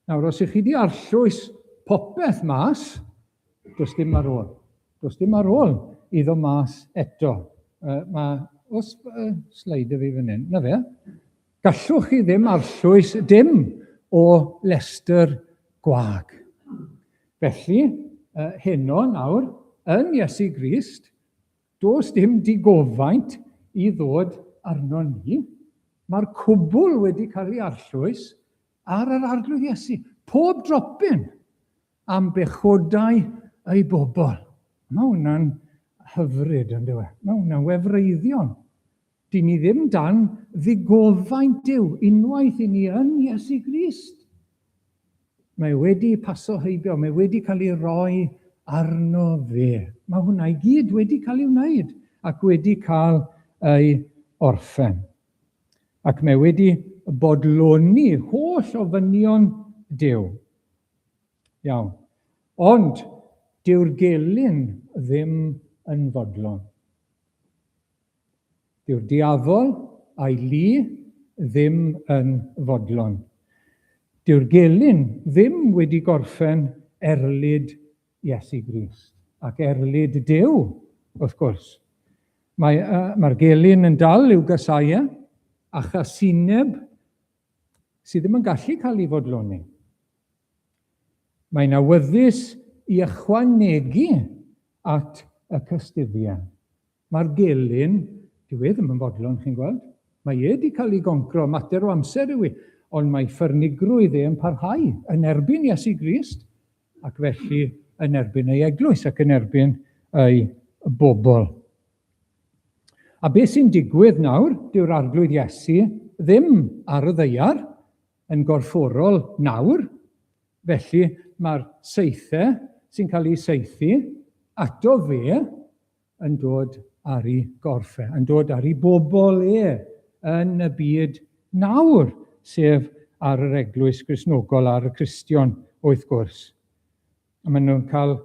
Nawr, os ych chi wedi arllwys popeth mas, does dim ar ôl. Does dim ar ôl iddo mas eto. Uh, mae, os uh, sleid fi fan hyn, na fe. Gallwch chi ddim arllwys dim o lestr gwag. Felly, uh, heno nawr, yn Iesu Grist, Does dim digofaint i ddod arnon ni. Mae'r cwbl wedi cael ei arllwys ar yr Arglwydd Iesu. Pob dropyn am bechodau ei bobl. Mae hwnna'n hyfryd, yn dyw e? Mae hwnna'n wefreiddiol. Dyn ni ddim dan ddigofaint Duw unwaith i ni yn Iesu Grist. Mae wedi paso heibio, mae wedi cael ei roi arno fe. Mae hwnna i gyd wedi cael ei wneud ac wedi cael ei orffen. Ac mae wedi bodloni holl ofynion Duw. Iawn. Ond dyw'r gelyn ddim yn fodlon. Dyw'r diafol a'i lu ddim yn fodlon. Dyw'r gelyn ddim wedi gorffen erlid Iesu Grist, ac erlid Duw, wrth gwrs. Mae, uh, mae'r gelyn yn dal i'w gasau e, a chasineb sydd ddim yn gallu cael ei fodloni. Mae'n awyddus i ychwanegu at y cystuddiau. Mae'r gelyn, dyw e ddim yn fodlon, chi'n gweld. Mae e wedi cael ei goncro, mater o amser yw i, ond mae ffyrnigrwydd e yn parhau yn erbyn Iesu Grist, ac felly yn erbyn ei eglwys ac yn erbyn ei bobl. A beth sy'n digwydd nawr, dyw'r Arglwydd Iesu ddim ar y ddaear yn gorfforol nawr. Felly mae'r saethau sy'n cael eu saethu ato fe yn dod ar ei gorff e, yn dod ar ei bobl e yn y byd nawr, sef ar yr eglwys Gristnogol, ar y Cristion, wrth gwrs. A maen nhw'n cael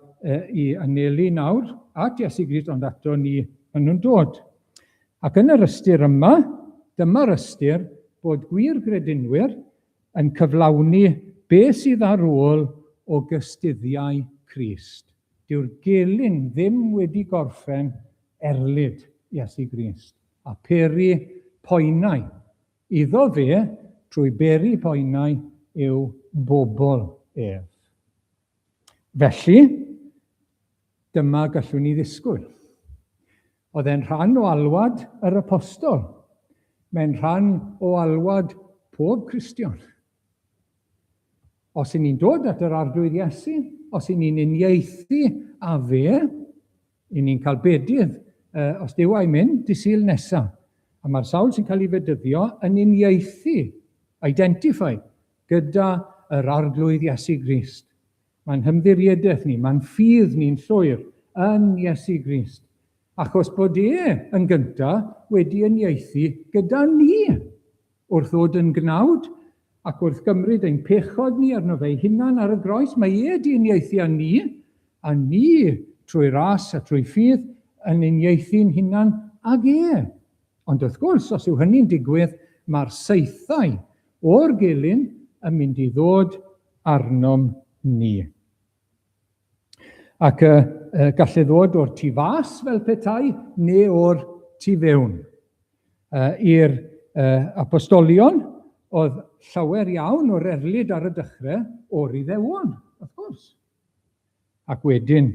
i anelu nawr at Iesu Grist, ond ato ni maen nhw'n dod. Ac yn yr ystyr yma, dyma'r ystyr bod gwir gredinwyr yn cyflawni be sydd ar ôl o gystuddiau Crist. Dyw'r gelyn ddim wedi gorffen erlid Iesu Grist a peri poenau iddo fe trwy beri poenau i'w bobl ef. Felly, dyma gallwn ni ddisgwyl. Oedd e'n rhan o alwad yr apostol. Mae'n rhan o alwad pob Cristion. Os y'n ni'n dod at yr Arglwydd Iesu, os y'n ni'n uniaethu â fe, y'n ni'n cael bedydd, os Duw a'i mynd, dy Sul nesa. A mae'r sawl sy'n cael ei fedyddio yn uniaethu, identify, gyda yr Arglwydd Iesu Grist. Mae'n hymddiriedaeth ni, mae'n ffydd ni'n llwyr yn Iesu Grist. Achos bod e yn gyntaf wedi uniaethu gyda ni wrth ddod yn gnawd ac wrth gymryd ein pechod ni arno fe'i hunan ar y groes, mae e wedi uniaethu â ni, a ni trwy ras a trwy ffydd yn uniaethu'n hunan ag e. Ond wrth gwrs, os yw hynny'n digwydd, mae'r saethau o'r gelyn yn mynd i ddod arnom ni. Ac y gallai ddod o'r tu fas fel petai, neu o'r tu fewn. I'r apostolion, oedd llawer iawn o'r erlid ar y dechrau o'r Iddewon, wrth gwrs. Ac wedyn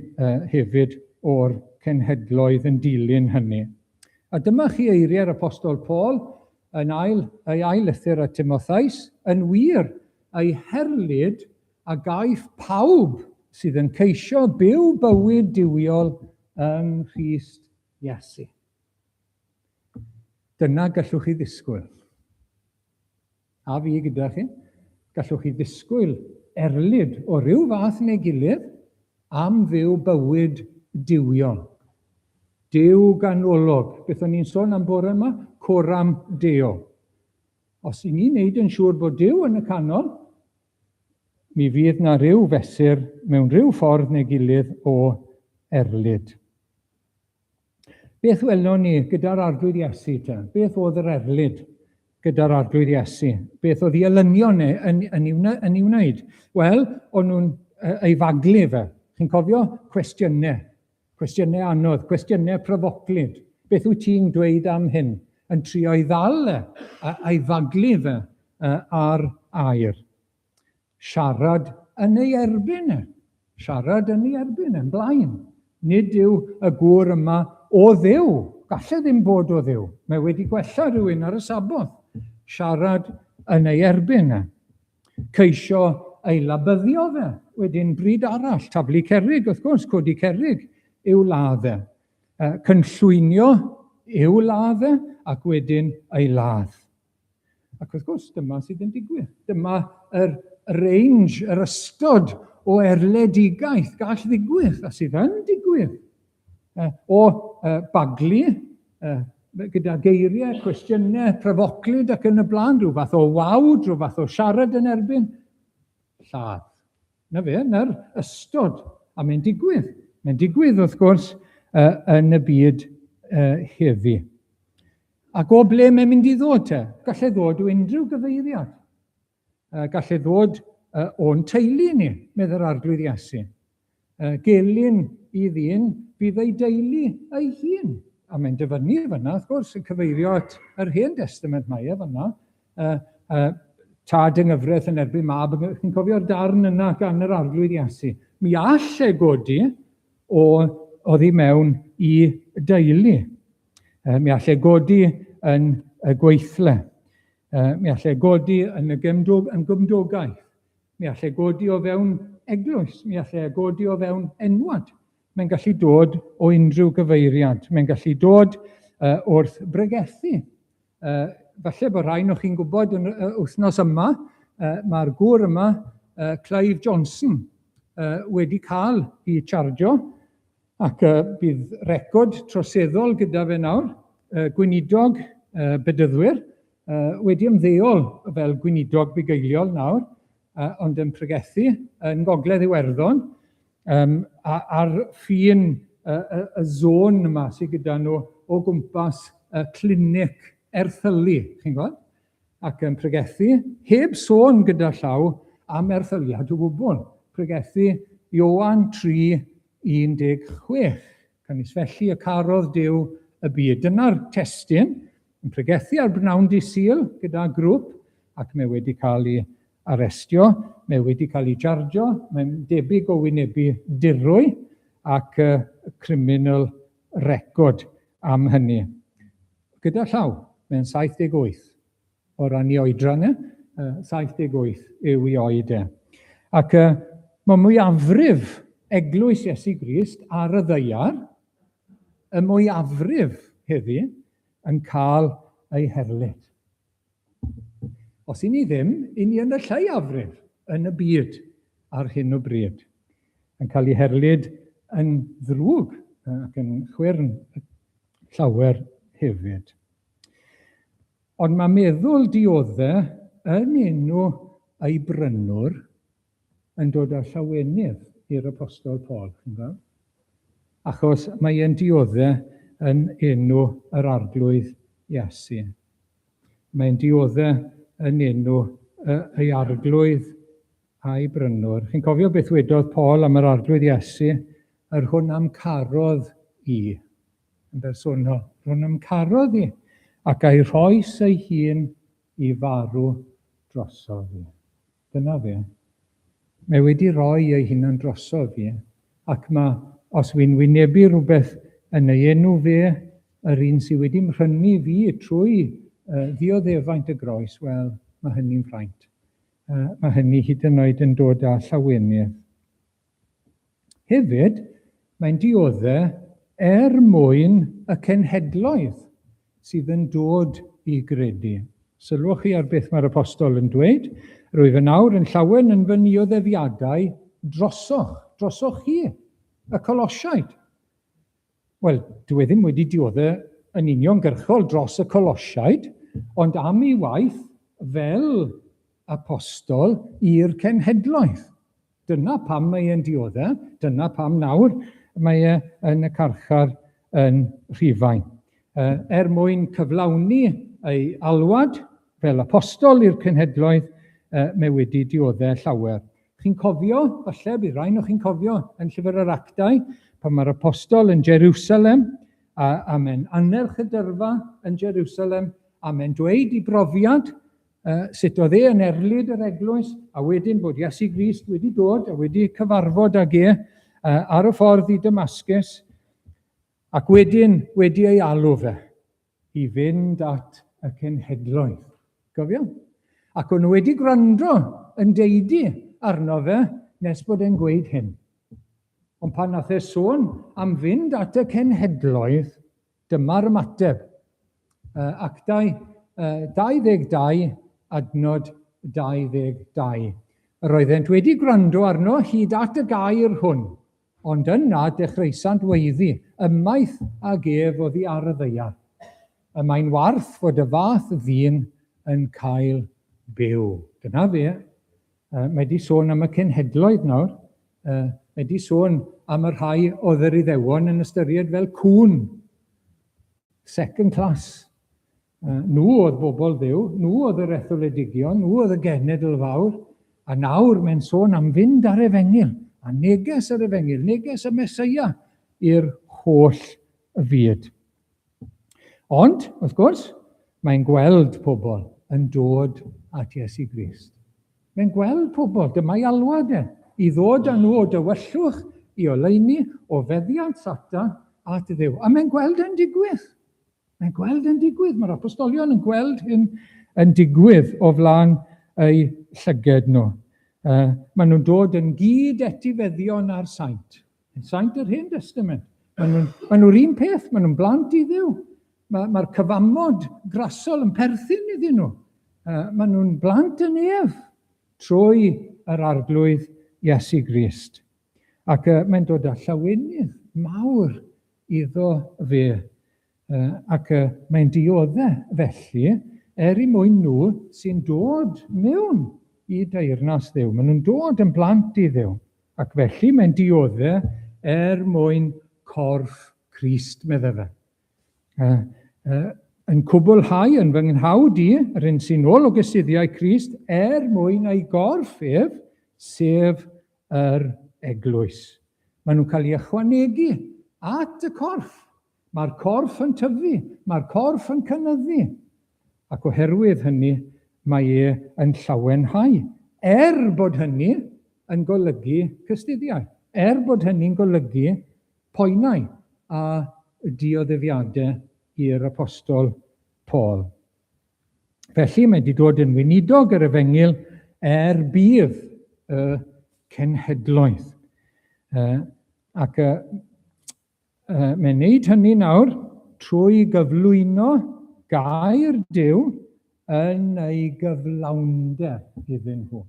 hefyd o'r cenhedloedd yn dilyn hynny. A dyma chi eiriau'r Apostol Paul yn ail, ei ail lythyr at Timotheus, yn wir, ei herlid a gaiff pawb sydd yn ceisio byw bywyd duwiol yng Nghrist Iesu. Dyna gallwch chi ddisgwyl. A fi gyda chi, gallwch chi ddisgwyl erlid o ryw fath neu gilydd am fyw bywyd duwiol. Duw ganolog. Beth o'n i'n sôn am bore yma? Coram Deo. Os i ni'n neud yn siŵr bod Duw yn y canol, mi fydd na ryw fesur mewn rhyw ffordd neu gilydd o erlid. Beth welon ni gyda'r Arglwydd Iesu te? Beth oedd yr erlid gyda'r Arglwydd Iesu? Beth oedd ei elynion e yn, yn, yn, yn ei wneud? Wel, o'n nhw'n ei faglu fe. Chi'n cofio cwestiynau? Cwestiynau anodd, cwestiynau pryfoclyd. Beth wyt ti'n dweud am hyn? Yn trio ei ddal e, a'i faglu fe ar air. Siarad yn ei erbyn e. Siarad yn ei erbyn e'n blaen. Nid yw y gŵr yma o Dduw. Gallai ddim bod o Dduw. Mae wedi gwella rhywun ar y Saboth. Siarad yn ei erbyn e. Ceisio ei labyddio fe. Wedyn bryd arall, taflu cerrig, wrth gwrs, codi cerrig i'w ladd e. Cynllwynio i'w ladd e, ac wedyn ei ladd. Ac wrth gwrs, dyma sydd yn digwydd. Dyma yr range, yr ystod o erledigaeth gall ddigwydd, a sydd yn digwydd. O baglu, gyda geiriau, cwestiynau, pryfoclyd ac yn y blaen, rhyw fath o wawd, rhyw fath o siarad yn erbyn, lladd. Na fe, na'r ystod, a mae'n digwydd. Mae'n digwydd, wrth gwrs, yn y byd heddi. Ac o ble mae'n mynd i ddod te? Gallai ddod o unrhyw gyfeiriad. Gallai ddod o'n teulu ni, meddai'r Arglwydd Iesu. Gelyn i ddyn fydd ei deulu ei hun. A mae'n dyfynnu fyna, wrth gwrs, yn cyfeirio at yr Hen Destament mae e fyna. Tad yng nghyfraith yn erbyn mab. Chi'n cofio'r darn yna gan yr Arglwydd Iesu. Mi all e godi o oddi mewn i deulu. Mi all e godi yn y gweithle. Mi all e godi yn y gymdog, yn gymdogaeth. Mi all e godi o fewn eglwys. Mi all e godi o fewn enwad. Mae'n gallu dod o unrhyw gyfeiriad. Mae'n gallu dod wrth bregethu. Falle bod rhai o chi'n gwybod yn y wythnos yma, mae'r gŵr yma Clive Johnson wedi cael ei chargio ac bydd record troseddol gyda fe nawr, gweinidog bedyddwyr, wedi ymddeol fel gweinidog bugeiliol nawr, ond yn pregethu yn Gogledd Iwerddon, ar ffin y zôn yma sydd gyda nhw o gwmpas y clinic erthylu, chi'n gweld? Ac yn pregethu, heb sôn gyda llaw am erthyliad o gwbl, pregethu Ioan 3:16. Canys felly y carodd Duw y byd. Dyna'r testun, yn pregethu ar bnawn dydd Sul gyda grŵp, ac mae wedi cael ei arestio, mae wedi cael ei chargio, mae'n debyg o wynebu dirwy ac criminal record am hynny. Gyda llaw, mae'n 78 o ran ei oedran e, 78 yw ei oed e. Ac mae mwyafrif eglwys Iesu Grist ar y ddaear, y mwyafrif heddi, yn cael ei herlid. Os i ni ddim, i ni yn y lleiafrif yn y byd ar hyn o bryd, yn cael ei herlid yn ddrwg ac yn chwyrn llawer hefyd. Ond mae meddwl diodde yn enw ei brynwr yn dod â llawenydd i'r Apostol Paul, chi'n gweld? Achos mae e'n diodde yn enw yr Arglwydd Iesu. Mae'n diodde yn enw ei Arglwydd a'i brynwr. Chi'n cofio beth wedodd Paul am yr Arglwydd Iesu? Yr hwn am carodd i, yn bersonol. Yr hwn am carodd i, ac a'i rhoes ei hun i farw drosof i. Dyna fe. Mae wedi rhoi ei hunan drosof fi, ac mae, os wy'n wynebu rhywbeth yn ei enw fe, yr un sydd wedi mhrynu fi trwy ddioddefaint y groes, wel, mae hynny'n fraint. Mae hynny hyd yn oed yn dod â llawenydd. Hefyd, mae'n diodde er mwyn y cenhedloedd sydd yn dod i gredu. Sylwch chi ar beth mae'r apostol yn dweud, Rwyf yn awr yn llawen yn fy nioddefiadau drosoch, drosoch chi, y Colosiaid. Wel, dyw e ddim wedi diodde yn uniongyrchol dros y Colosiaid, ond am ei waith fel apostol i'r cenhedloedd. Dyna pam mae e'n diodde, dyna pam nawr mae e yn y carchar yn Rhufain. Er mwyn cyflawni ei alwad fel apostol i'r cenhedloedd, mae wedi diodde llawer. Chi'n cofio, falle, bydd rhain o chi'n cofio yn Llyfr yr Actau, pan mae'r apostol yn Jerusalem, a mae'n annerch y dyrfa yn Jerusalem, a mae'n dweud i brofiad sut oedd e yn erlid yr eglwys, a wedyn bod Iesu Grist wedi dod a wedi cyfarfod ag e ar y ffordd i Damascus, ac wedyn wedi ei alw fe i fynd at y cenhedloedd. Gofio? Ac o'n nhw wedi gwrando yn deudi arno fe nes bod e'n gweud hyn. Ond pan nath e sôn am fynd at y cenhedloedd, Dyma'r ymateb. Actau 22, adnod 22. Yr oeddent wedi gwrando arno hyd at y gair hwn, ond yna dechreusant weiddi, ymaith ag ef oddi ar y ddaear. Y mae'n warth fod y fath ddyn yn cael byw. Dyna fe. Mae di sôn am y cenhedloedd nawr. Mae di sôn am y rhai oedd yr Iddewon yn ystyried fel cŵn. Second class. Nhw oedd bobl Dduw, nhw oedd yr etholedigion, nhw oedd y genedl fawr. A nawr mae'n sôn am fynd ar efengyl, a neges yr efengyl, neges y Meseia i'r holl fyd. Ond, wrth gwrs, mae'n gweld pobl yn dod at Iesu Grist. Mae'n gweld pobl, dyma'i alwad e, i ddod â nhw o dywyllwch i oleuni, o feddiant Satan at Dduw. A mae'n gweld yn digwydd. Mae'n gweld yn digwydd. Mae'r apostolion yn gweld hyn yn digwydd o flaen eu llyged nhw. Maen nhw'n dod yn gyd etifeddion â'r saint. Yn saint yr Hen Destament. Maen nhw'n ma nhw'r un peth, maen nhw'n blant i Dduw. Mae'r ma cyfamod grasol yn perthyn iddyn nhw. Maen nhw'n blant yn ef trwy yr Arglwydd Iesu Grist. Ac mae'n dod â llawenydd mawr iddo fe. Ac mae'n diodde felly er i mwyn nhw sy'n dod mewn i deyrnas Dduw. Maen nhw'n dod yn blant i Dduw. Ac felly mae'n diodde er mwyn corff Crist, medde fe. Yn cwblhau yn fy nghnawd i, yr hyn sy'n ôl o gysuddiau Crist, er mwyn ei gorff ef, sef yr eglwys. Maen nhw'n cael ei ychwanegu at y corff. Mae'r corff yn tyfu, mae'r corff yn cynyddu. Ac oherwydd hynny, mae e yn llawenhau. Er bod hynny yn golygu cystuddiau, er bod hynny'n golygu poenau a dioddefiadau i'r apostol Paul. Felly mae wedi dod yn weinidog yr efengyl er budd y cenhedloedd. Ac mae'n neud hynny nawr trwy gyflwyno gair Duw yn ei gyflawnder iddyn nhw.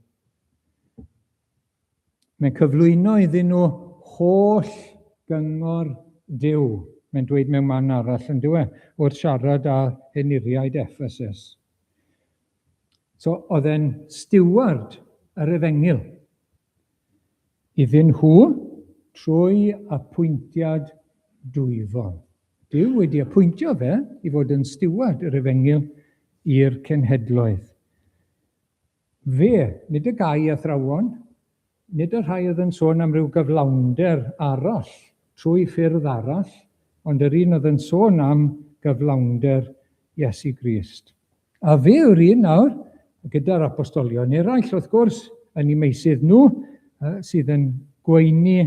Mae'n cyflwyno iddyn nhw holl gyngor Duw. Mae'n dweud mewn man arall yn dyw e, wrth siarad â henuriaid Ephesus. So, oedd e'n steward yr efengyl iddyn nhw trwy apwyntiad dwyfol. Duw wedi apwyntio fe i fod yn steward yr efengyl i'r cenhedloedd. Fe, nid y gau athrawon, nid y rhai oedd yn sôn am ryw gyflawnder arall, trwy ffyrdd arall, ond yr un oedd yn sôn am gyflawnder Iesu Grist. A fe yw'r un nawr, gyda'r apostolion eraill, wrth gwrs, yn eu meysydd nhw, sydd yn gweini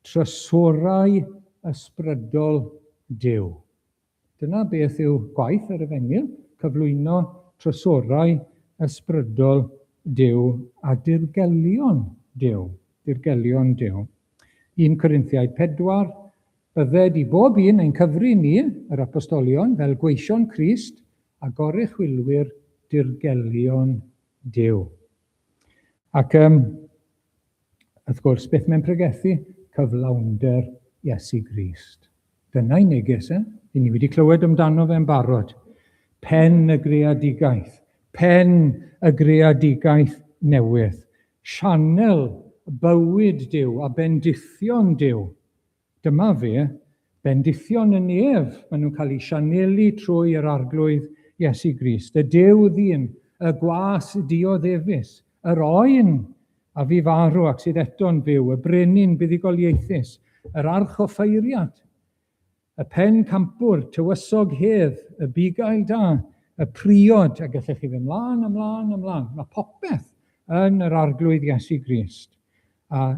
trysorau ysbrydol Duw. Dyna beth yw gwaith yr Efengyl, cyflwyno trysorau ysbrydol Duw a dirgelion Duw. Dirgelion Duw. 1 Corinthiaid 4, Bydded i bob un ein cyfri ni, yr apostolion, fel gweision Crist a goruchwylwyr dirgelion Duw. Ac um, wrth gwrs, beth mae'n pregethu? Cyflawnder Iesu Grist. Dyna'i neges e. I ni wedi clywed amdano fe'n barod. Pen y greadigaeth. Pen y greadigaeth newydd. Sianel bywyd Duw a bendithion Duw. Dyma fe, bendithion y nef, maen nhw'n cael eu sianelu trwy yr Arglwydd Iesu Grist, y Duw ddyn, y gwas dioddefus, yr oen a fu farw ac sydd eto'n fyw, y brenin buddugoliaethus, yr archoffeiriad, y pen campwr, tywysog hedd, y bugail da, y priod, a gallech chi fynd mlaen, ymlaen, ymlaen. Mae popeth yn yr Arglwydd Iesu Grist. A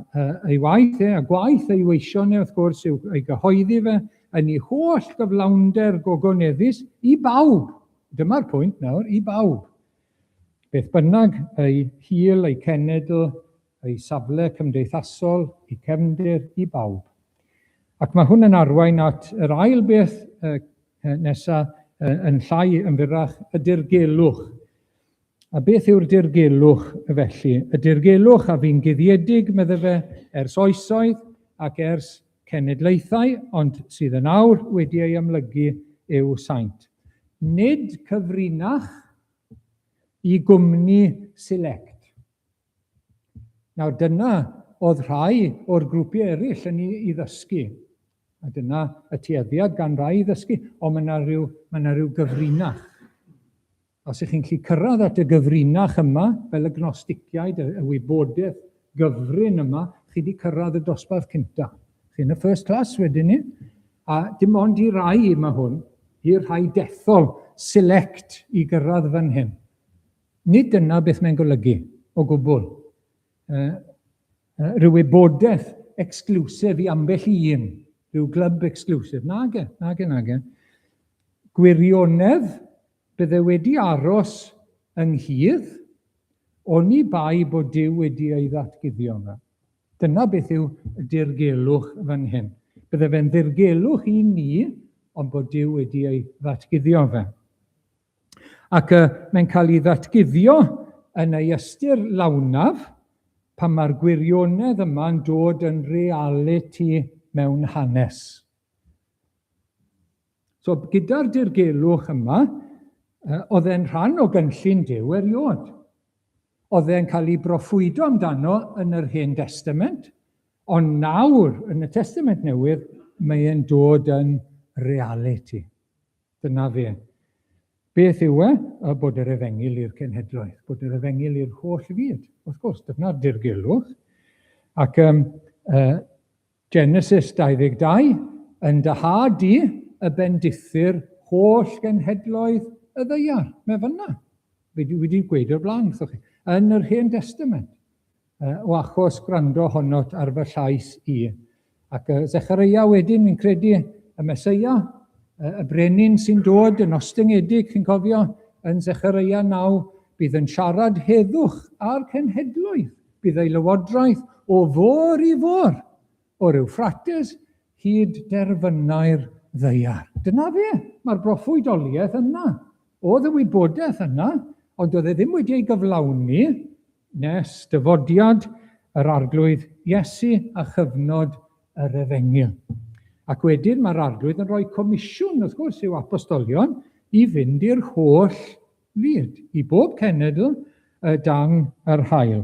ei waith e, a gwaith ei weision e, wrth gwrs, yw ei gyhoeddi fe yn ei holl gyflawnder gogoneddus i bawb. Dyma'r pwynt nawr, i bawb. Beth bynnag ei hil, ei cenedl, ei safle cymdeithasol, ei cefndir, i bawb. Ac mae hwn yn arwain at yr ail beth nesaf yn llai yn fyrrach, y dirgelwch. A beth yw'r dirgelwch felly? Y dirgelwch a fu'n guddiedig, medde fe, ers oesoedd ac ers cenedlaethau, ond sydd yn awr wedi ei amlygu i'w saint. Nid cyfrinach i gwmni select. Nawr dyna oedd rhai o'r grwpiau eraill yn ei, i ddysgu. A dyna y tueddiad gan rai i ddysgu, ond mae yna rhyw, mae yna rhyw gyfrinach. Os ych chi'n gallu cyrraedd at y gyfrinach yma, fel y gnosticiaid, y, y wybodaeth gyfrin yma, chi wedi cyrraedd y dosbarth cynta. Chi'n y first class wedyn ni. A dim ond i rai mae hwn, i'r rhai dethol, select i gyrraedd fan hyn. Nid dyna beth mae'n golygu o gwbl. Rhyw wybodaeth exclusive i ambell i un, rhyw glub exclusive. Nage, nage, nage. Gwirionedd bydde wedi aros ynghudd oni bai bod Duw wedi ei ddatguddio yma. Dyna beth yw dirgelwch fan hyn. Bydde fe'n ddirgelwch i ni, ond bod Duw wedi ei ddatguddio fe. Ac uh, mae'n cael ei ddatguddio yn ei ystyr lawnaf pan mae'r gwirionedd yma'n dod yn realiti mewn hanes. So gyda'r dirgelwch yma, oedd e'n rhan o gynllun Duw erioed. Oedd e'n cael ei broffwydo amdano yn yr Hen Destament, ond nawr, yn y Testament Newydd, mae e'n dod yn realiti. Dyna fe. Beth yw e? Bod yr efengyl i'r cenhedloedd, bod yr efengyl i'r holl fyd. Wrth gwrs, dyna'r dirgelwch. Ac um, Genesis 22, yn dy had di y bendithir holl genhedloedd y ddaear. Mae fyna. Fi wedi gweud o'r blaen wrthoch chi. Yn yr Hen Testament. O achos gwrando honot ar fy llais i. Ac Zechareia wedyn, fi'n credu, y Meseia, y brenin sy'n dod yn ostyngedig, chi'n cofio, yn Zechareia 9, bydd yn siarad heddwch a'r cenhedloedd. Bydd ei lywodraeth o fôr i fôr, o'r Ewffrates hyd derfynau'r ddaear. Dyna fe, mae'r broffwydoliaeth yna. Oedd y wybodaeth yna, ond oedd e ddim wedi ei gyflawni nes dyfodiad yr Arglwydd Iesu a chyfnod yr Efengyl. Ac wedyn mae'r Arglwydd yn rhoi comisiwn, wrth gwrs, i'w apostolion i fynd i'r holl fyd, i bob cenedl dan yr haul.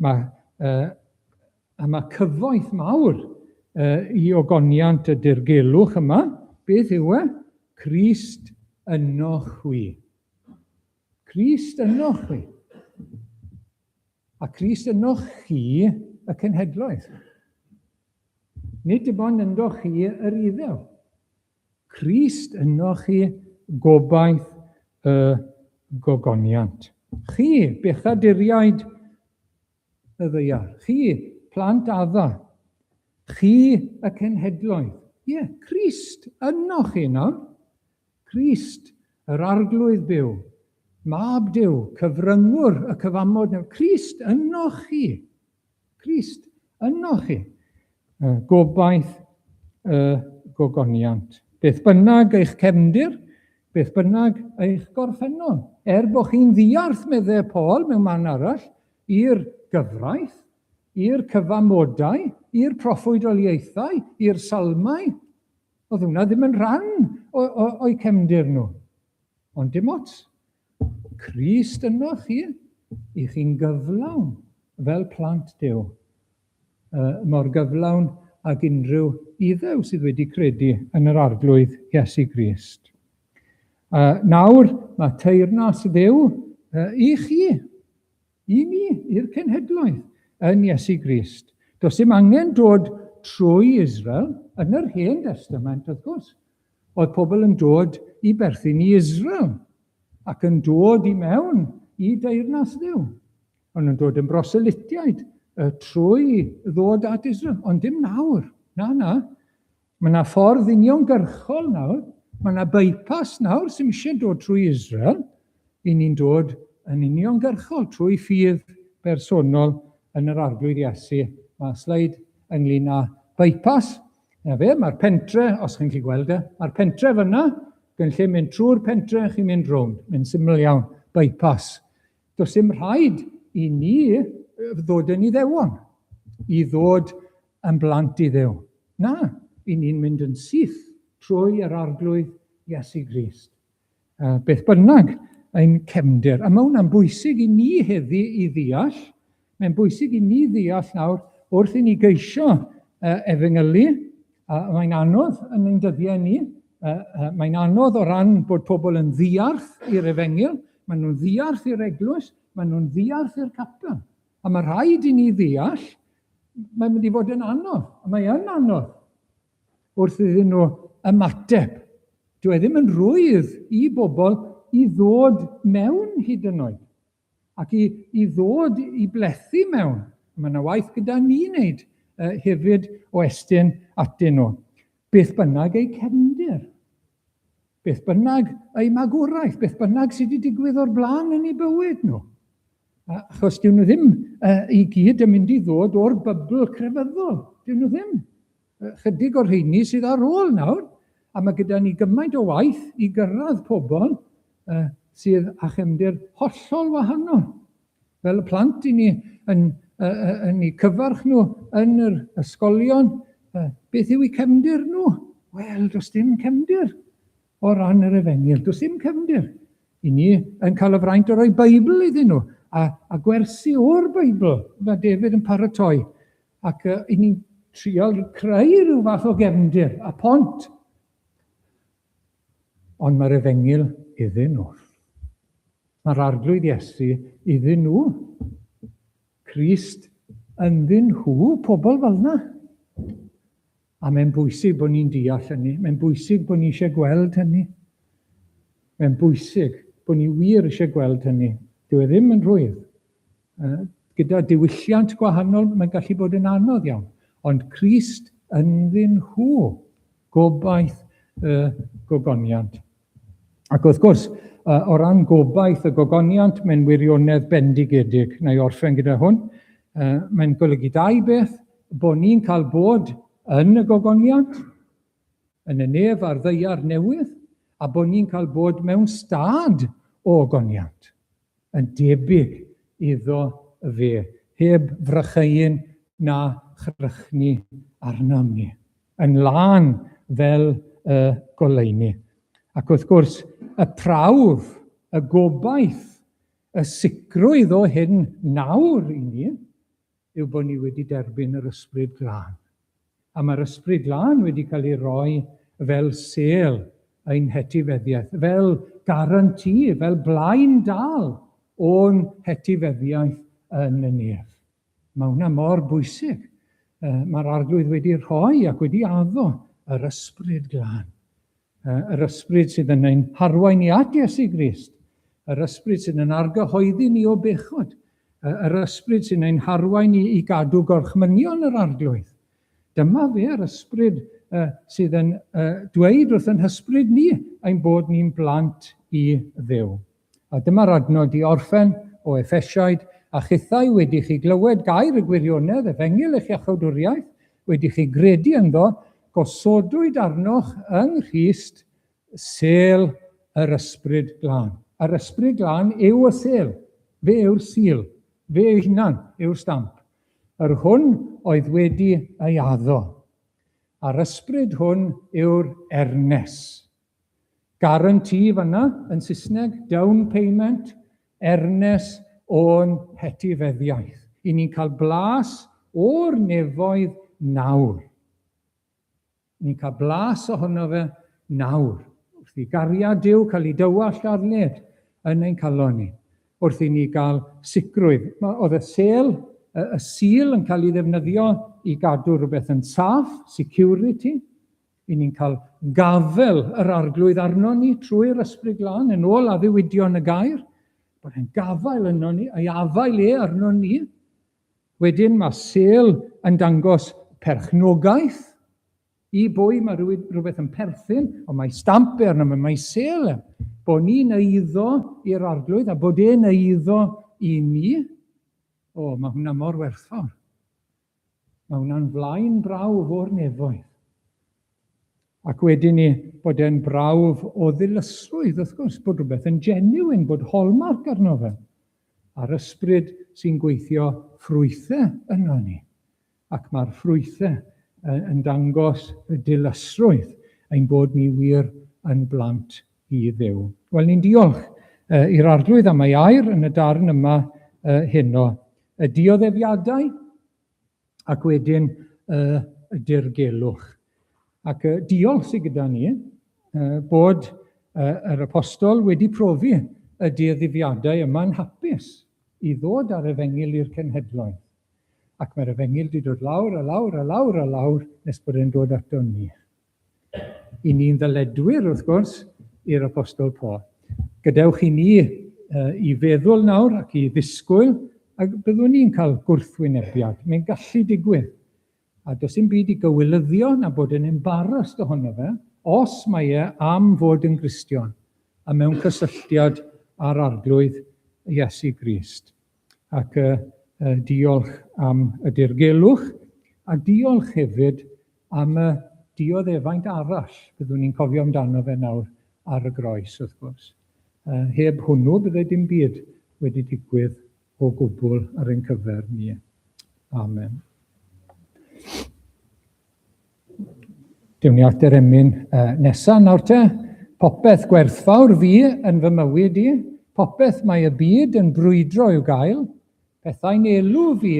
Mae, a mae cyfoeth mawr i ogoniant y dirgelwch yma. Beth yw e? Crist yno chwi. Crist yno chwi. A Crist yno chi y cenhedloedd. Nid dim ond ynddo chi yr Iddew. Crist ynoch chi, gobaith y gogoniant. Chi, bechaduriaid y ddaear. Chi, plant Adda. Chi, y cenhedloedd. Ie, yeah, Crist ynoch chi nawr. Crist, yr Arglwydd byw. Mab Duw, cyfryngwr y cyfamod newydd. Crist ynoch chi. Crist ynoch chi. Gobaith y gogoniant. Beth bynnag eich cefndir, beth bynnag eich gorffennol. Er bod chi'n ddiarth, meddai Paul mewn man arall, i'r gyfraith, i'r cyfamodau, i'r proffwydoliaethau, i'r salmau, oedd hwnna ddim yn rhan o'u cefndir nhw. Ond dim ots. Crist ynoch chi, i chi'n gyflawn fel plant Duw, mor gyflawn ag unrhyw Iddew sydd wedi credu yn yr Arglwydd Iesu Grist. Nawr mae teyrnas Dduw i chi, i ni, i'r cenhedloedd, yn Iesu Grist. Does dim angen dod trwy Israel, yn yr Hen Destament, wrth gwrs. Oedd pobl yn dod i berthyn i Israel ac yn dod i mewn i deyrnas Dduw. O'n nhw'n dod yn broselytiaid trwy ddod at Israel, ond dim nawr. Na, na. Mae yna ffordd uniongyrchol nawr. Mae yna bypass nawr sy'n eisiau dod trwy Israel. I ni'n dod yn uniongyrchol trwy ffydd bersonol yn yr Arglwydd Iesu. Mae sleid ynglyn â bypass. Na fe, mae'r pentre, os chi'n gallu gweld e, mae'r pentre fyna, gan lle mynd trwy'r pentre, chi'n mynd rownd. Mae'n syml iawn, bypass. Does dim rhaid i ni ddod yn Iddewon, i ddod yn blant i Dduw. Na, i ni'n mynd yn syth trwy yr Arglwydd Iesu Grist. Beth bynnag ein cefndir. A mae hwnna'n bwysig i ni heddi i ddeall. Mae'n bwysig i ni ddeall nawr wrth i ni geisio efengylu. A mae'n anodd yn ein dyddiau ni. Mae'n anodd o ran bod pobl yn ddiarth i'r efengyl, maen nhw'n ddiarth i'r eglwys, maen nhw'n ddiarth i'r capel. A mae rhaid i ni ddeall, mae'n mynd i fod yn anodd, a mae yn anodd wrth iddyn nhw ymateb. Dyw e ddim yn rhwydd i bobl i ddod mewn hyd yn oed. ac i, i ddod i blethu mewn. Mae yna waith gyda ni wneud hefyd o estyn atyn nhw. Beth bynnag eu cefndir, beth bynnag eu magwraeth, beth bynnag sydd wedi digwydd o'r blaen yn eu bywyd nhw. Achos dyn nhw ddim i gyd yn mynd i ddod o'r bybl crefyddol. Dyn nhw ddim. Chydig o'r rheini sydd ar ôl nawr, a mae gyda ni gymaint o waith i gyrraedd pobl sydd â chefndir hollol wahanol. Fel y plant i ni yn, yn eu cyfarch nhw yn yr ysgolion. Beth yw eu cefndir nhw? Wel, does dim cefndir o ran yr efengyl. Does dim cefndir. I ni yn cael y fraint o roi Beibl iddyn nhw a, a gwersi o'r Beibl. Mae David yn paratoi. Ac i ni'n trial creu rhyw fath o gefndir a pont. Ond mae'r efengyl iddyn nhw. Mae'r Arglwydd Iesu iddyn nhw. Crist ynddyn nhw, pobl fel yna. A mae'n bwysig bod ni'n deall hynny. Mae'n bwysig bod ni eisiau gweld hynny. Mae'n bwysig bod ni wir eisiau gweld hynny. Dyw e ddim yn rhwydd. Gyda diwylliant gwahanol, mae'n gallu bod yn anodd iawn. Ond Crist ynddyn nhw, gobaith y gogoniant. Ac wrth gwrs, o ran gobaith y gogoniant, mae'n wirionedd bendigedig. Na i orffen gyda hwn. Mae'n golygu dau beth, bod ni'n cael bod yn y gogoniant, yn y nef a'r ddaear newydd, a bod ni'n cael bod mewn stad o ogoniant, yn debyg iddo fe, heb frycheuyn na chrychni arnom ni, yn lân fel y goleuni. Ac wrth gwrs, y prawf, y gobaith, y sicrwydd o hyn nawr i ni, yw bod ni wedi derbyn yr Ysbryd Glân. A mae'r Ysbryd Glân wedi cael ei roi fel sêl ein hetifeddiaeth, fel garanti, fel blaen dal o'n hetifeddiaeth yn y nef. Mae hwnna mor bwysig. Mae'r Arglwydd wedi rhoi ac wedi addo yr Ysbryd Glân. Yr Ysbryd sydd yn ein harwain i at Iesu Grist. Yr Ysbryd sydd yn argyhoeddi ni o bechod. Yr Ysbryd sy'n ein harwain i, i gadw gorchmynion yr Arglwydd. Dyma fe, yr Ysbryd sydd yn dweud wrth yn hysbryd ni ein bod ni'n blant i Dduw. A dyma'r adnod i orffen o Effesiaid, A chithau wedi chi glywed gair y gwirionedd, efengyl eich iachawdwriaeth, wedi chi gredu ynddo, gosodwyd arnoch yng Nghrist sêl yr Ysbryd Glân. Yr Ysbryd Glân yw y sêl. Fe yw'r sil. Fe ei hunan yw'r stamp. Yr hwn oedd wedi ei addo. A'r ysbryd hwn yw'r ernes. Guarantee fanna yn Saesneg, down payment, ernes o'n hetifeddiaeth. I ni'n cael blas o'r nefoedd nawr. Ni'n cael blas ohono fe nawr. Wrth i gariad Duw cael ei dywallt ar led yn ein calon ni. Wrth i ni gael sicrwydd. Oedd y sêl, y sil yn cael ei ddefnyddio i gadw rhywbeth yn saff, security. I ni'n cael gafel yr Arglwydd arno ni trwy'r Ysbryd Glân, yn ôl addewidion y gair, bod e'n gafael yno ni, ei afael e arno ni. Wedyn mae sêl yn dangos perchnogaeth i bwy mae rhywbeth yn perthyn, ond mae stamp e arno, mae sêl e. Bod ni'n eiddo i'r Arglwydd a bod e'n eiddo i ni. O, mae hwnna mor werthfawr. Mae hwnna'n flaen brawf o'r nefoedd. Ac wedyn ni, bod e'n brawf o ddilysrwydd, wrth gwrs, bod rhywbeth yn genuine, bod hallmark arno fe. A'r ysbryd sy'n gweithio ffrwythau yno ni. Ac mae'r ffrwythau yn dangos y dilysrwydd ein bod ni wir yn blant i Dduw. Wel, ni'n diolch i'r Arglwydd am ei air yn y darn yma heno. Y dioddefiadau ac wedyn y dirgelwch. Ac diolch sydd gyda ni bod yr apostol wedi profi y dioddefiadau yma'n hapus i ddod â'r efengyl i'r cenhedloedd. Ac mae'r efengyl wedi dod lawr a lawr a lawr a lawr nes bod e'n dod ato ni. I ni'n ddyledwyr, wrth gwrs, i'r Apostol Paul. Gadewch i ni i feddwl nawr ac i ddisgwyl, ac byddwn ni'n cael gwrthwynebiad. Mae'n gallu digwydd. A does dim byd i gywilyddio na bod yn embarrassed ohono fe, os mae e am fod yn Gristion a mewn cysylltiad â'r Arglwydd Iesu Grist. Ac diolch am y dirgelwch, a diolch hefyd am y dioddefaint arall, byddwn ni'n cofio amdano fe nawr ar y groes, wrth gwrs. Heb hwnnw, byddai dim byd wedi digwydd o gwbl ar ein cyfer ni. Amen. Dewn ni at yr emyn nesaf nawr te. Popeth gwerthfawr fi yn fy mywyd i, popeth mae y byd yn brwydro i'w gael, pethau'n elw fi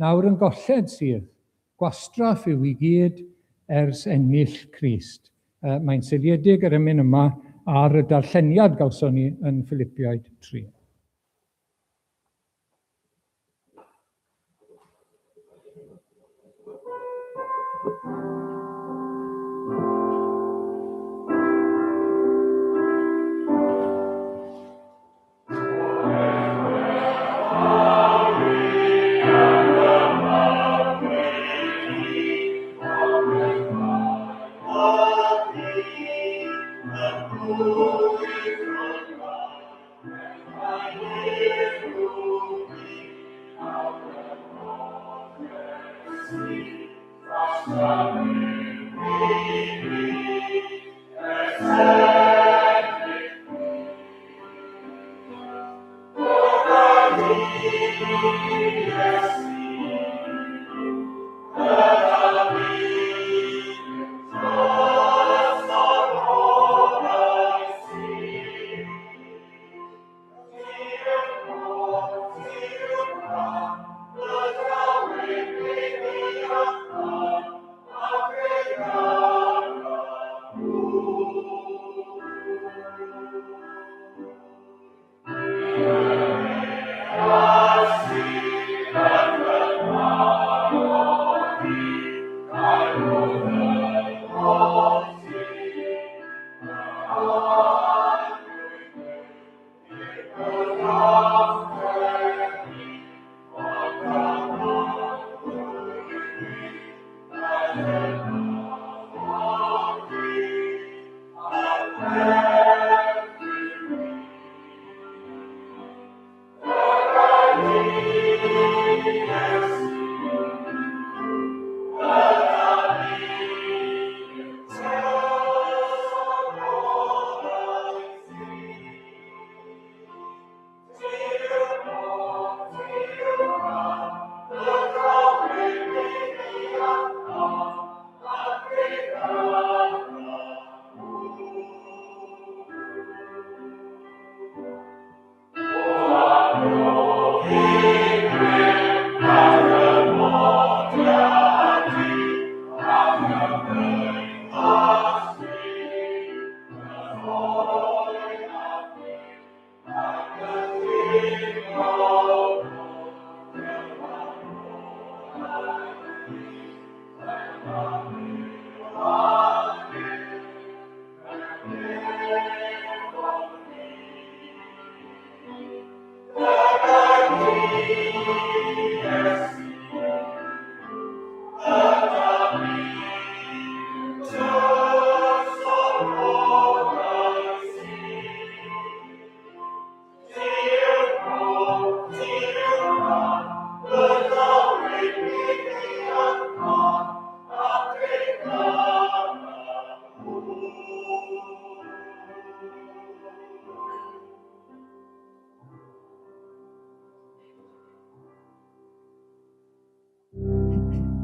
nawr yn golled sydd, gwastraff yw i gyd ers ennill Crist. Mae'n seiliedig yr emyn yma ar y darlleniad gawson ni yn Philipiaid 3.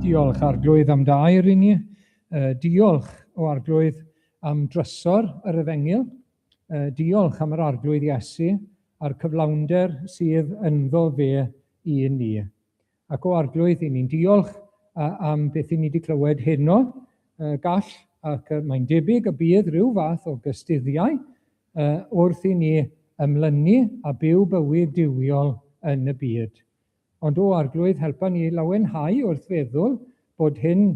Diolch Arglwydd am dy air i ni. Diolch o Arglwydd am drysor yr Efengyl. Diolch am yr Arglwydd Iesu a'r cyflawnder sydd ynddo fe i ni. Ac o Arglwydd, i ni'n diolch am beth i ni wedi clywed heno. Gall, ac mae'n debyg y bydd rhyw fath o gystuddiau wrth i ni ymlynu a byw bywyd duwiol yn y byd. Ond o Arglwydd, helpa ni lawenhau wrth feddwl bod hyn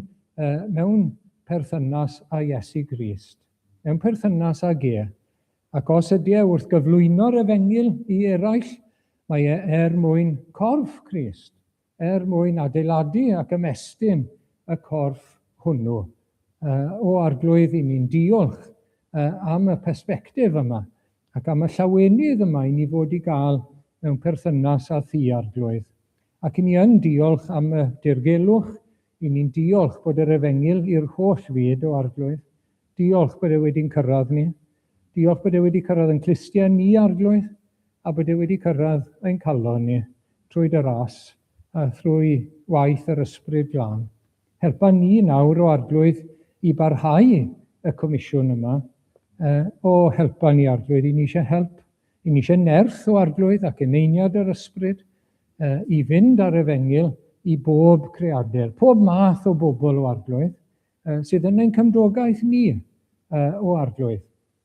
mewn perthynas â Iesu Grist, mewn perthynas ag e. Ac os ydy e wrth gyflwyno'r efengyl i eraill, mae e er mwyn corff Crist, er mwyn adeiladu ac ymestyn y corff hwnnw. O Arglwydd, i ni'n diolch am y persbectif yma ac am y llawenydd yma i ni fod i gael mewn perthynas â thi, Arglwydd. Ac i ni yn diolch am y dirgelwch, i ni'n diolch bod yr efengyl i'r holl fyd, o Arglwydd. Diolch bod e wedi'n cyrraedd ni. Diolch bod e wedi cyrraedd yn clustiau ni, Arglwydd, a bod e wedi cyrraedd ein calon ni trwy dy ras. a thrwy waith yr Ysbryd Glân. Helpa ni nawr o Arglwydd i barhau y comisiwn yma. O, helpa ni Arglwydd, i ni eisiau help, i ni eisiau nerth o Arglwydd ac eneiniad yr Ysbryd i fynd ar efengyl i bob creadur, pob math o bobl o Arglwydd, sydd yn ein cymdogaeth ni o Arglwydd.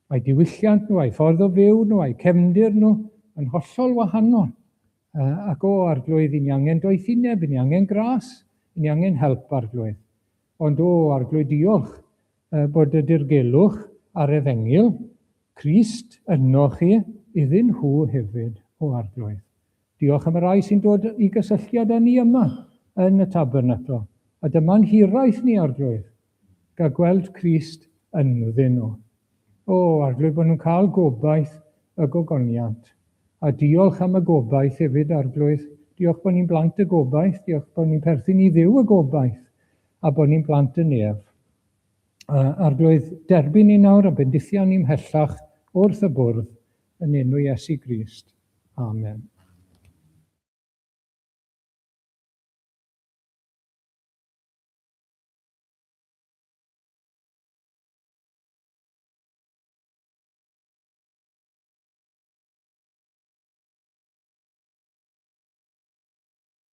Mae diwylliant nhw, a'u ffordd o fyw nhw, a'u cefndir nhw yn hollol wahanol. Ac o, Arglwydd, i ni angen doethineb, i ni angen gras, i ni angen help, Arglwydd. Ond o, Arglwydd, diolch bod y dirgelwch a'r efengyl, Crist yno chi, iddyn nhw hefyd, o Arglwydd. Diolch am y rhai sy'n dod i gysylltiad â ni yma yn y tabernacl. A dyma'n hiraeth ni, Arglwydd, gael gweld Crist ynddyn nhw. O, Arglwydd, bod nhw'n cael gobaith y gogoniant. A diolch am y gobaith hefyd, Arglwydd. Diolch bod ni'n blant y gobaith, diolch bod ni'n perthyn i Dduw y gobaith, a bod ni'n blant y nef. Arglwydd, derbyn ni nawr a bendithio ni mhellach wrth y bwrdd yn enw Iesu Grist. Amen.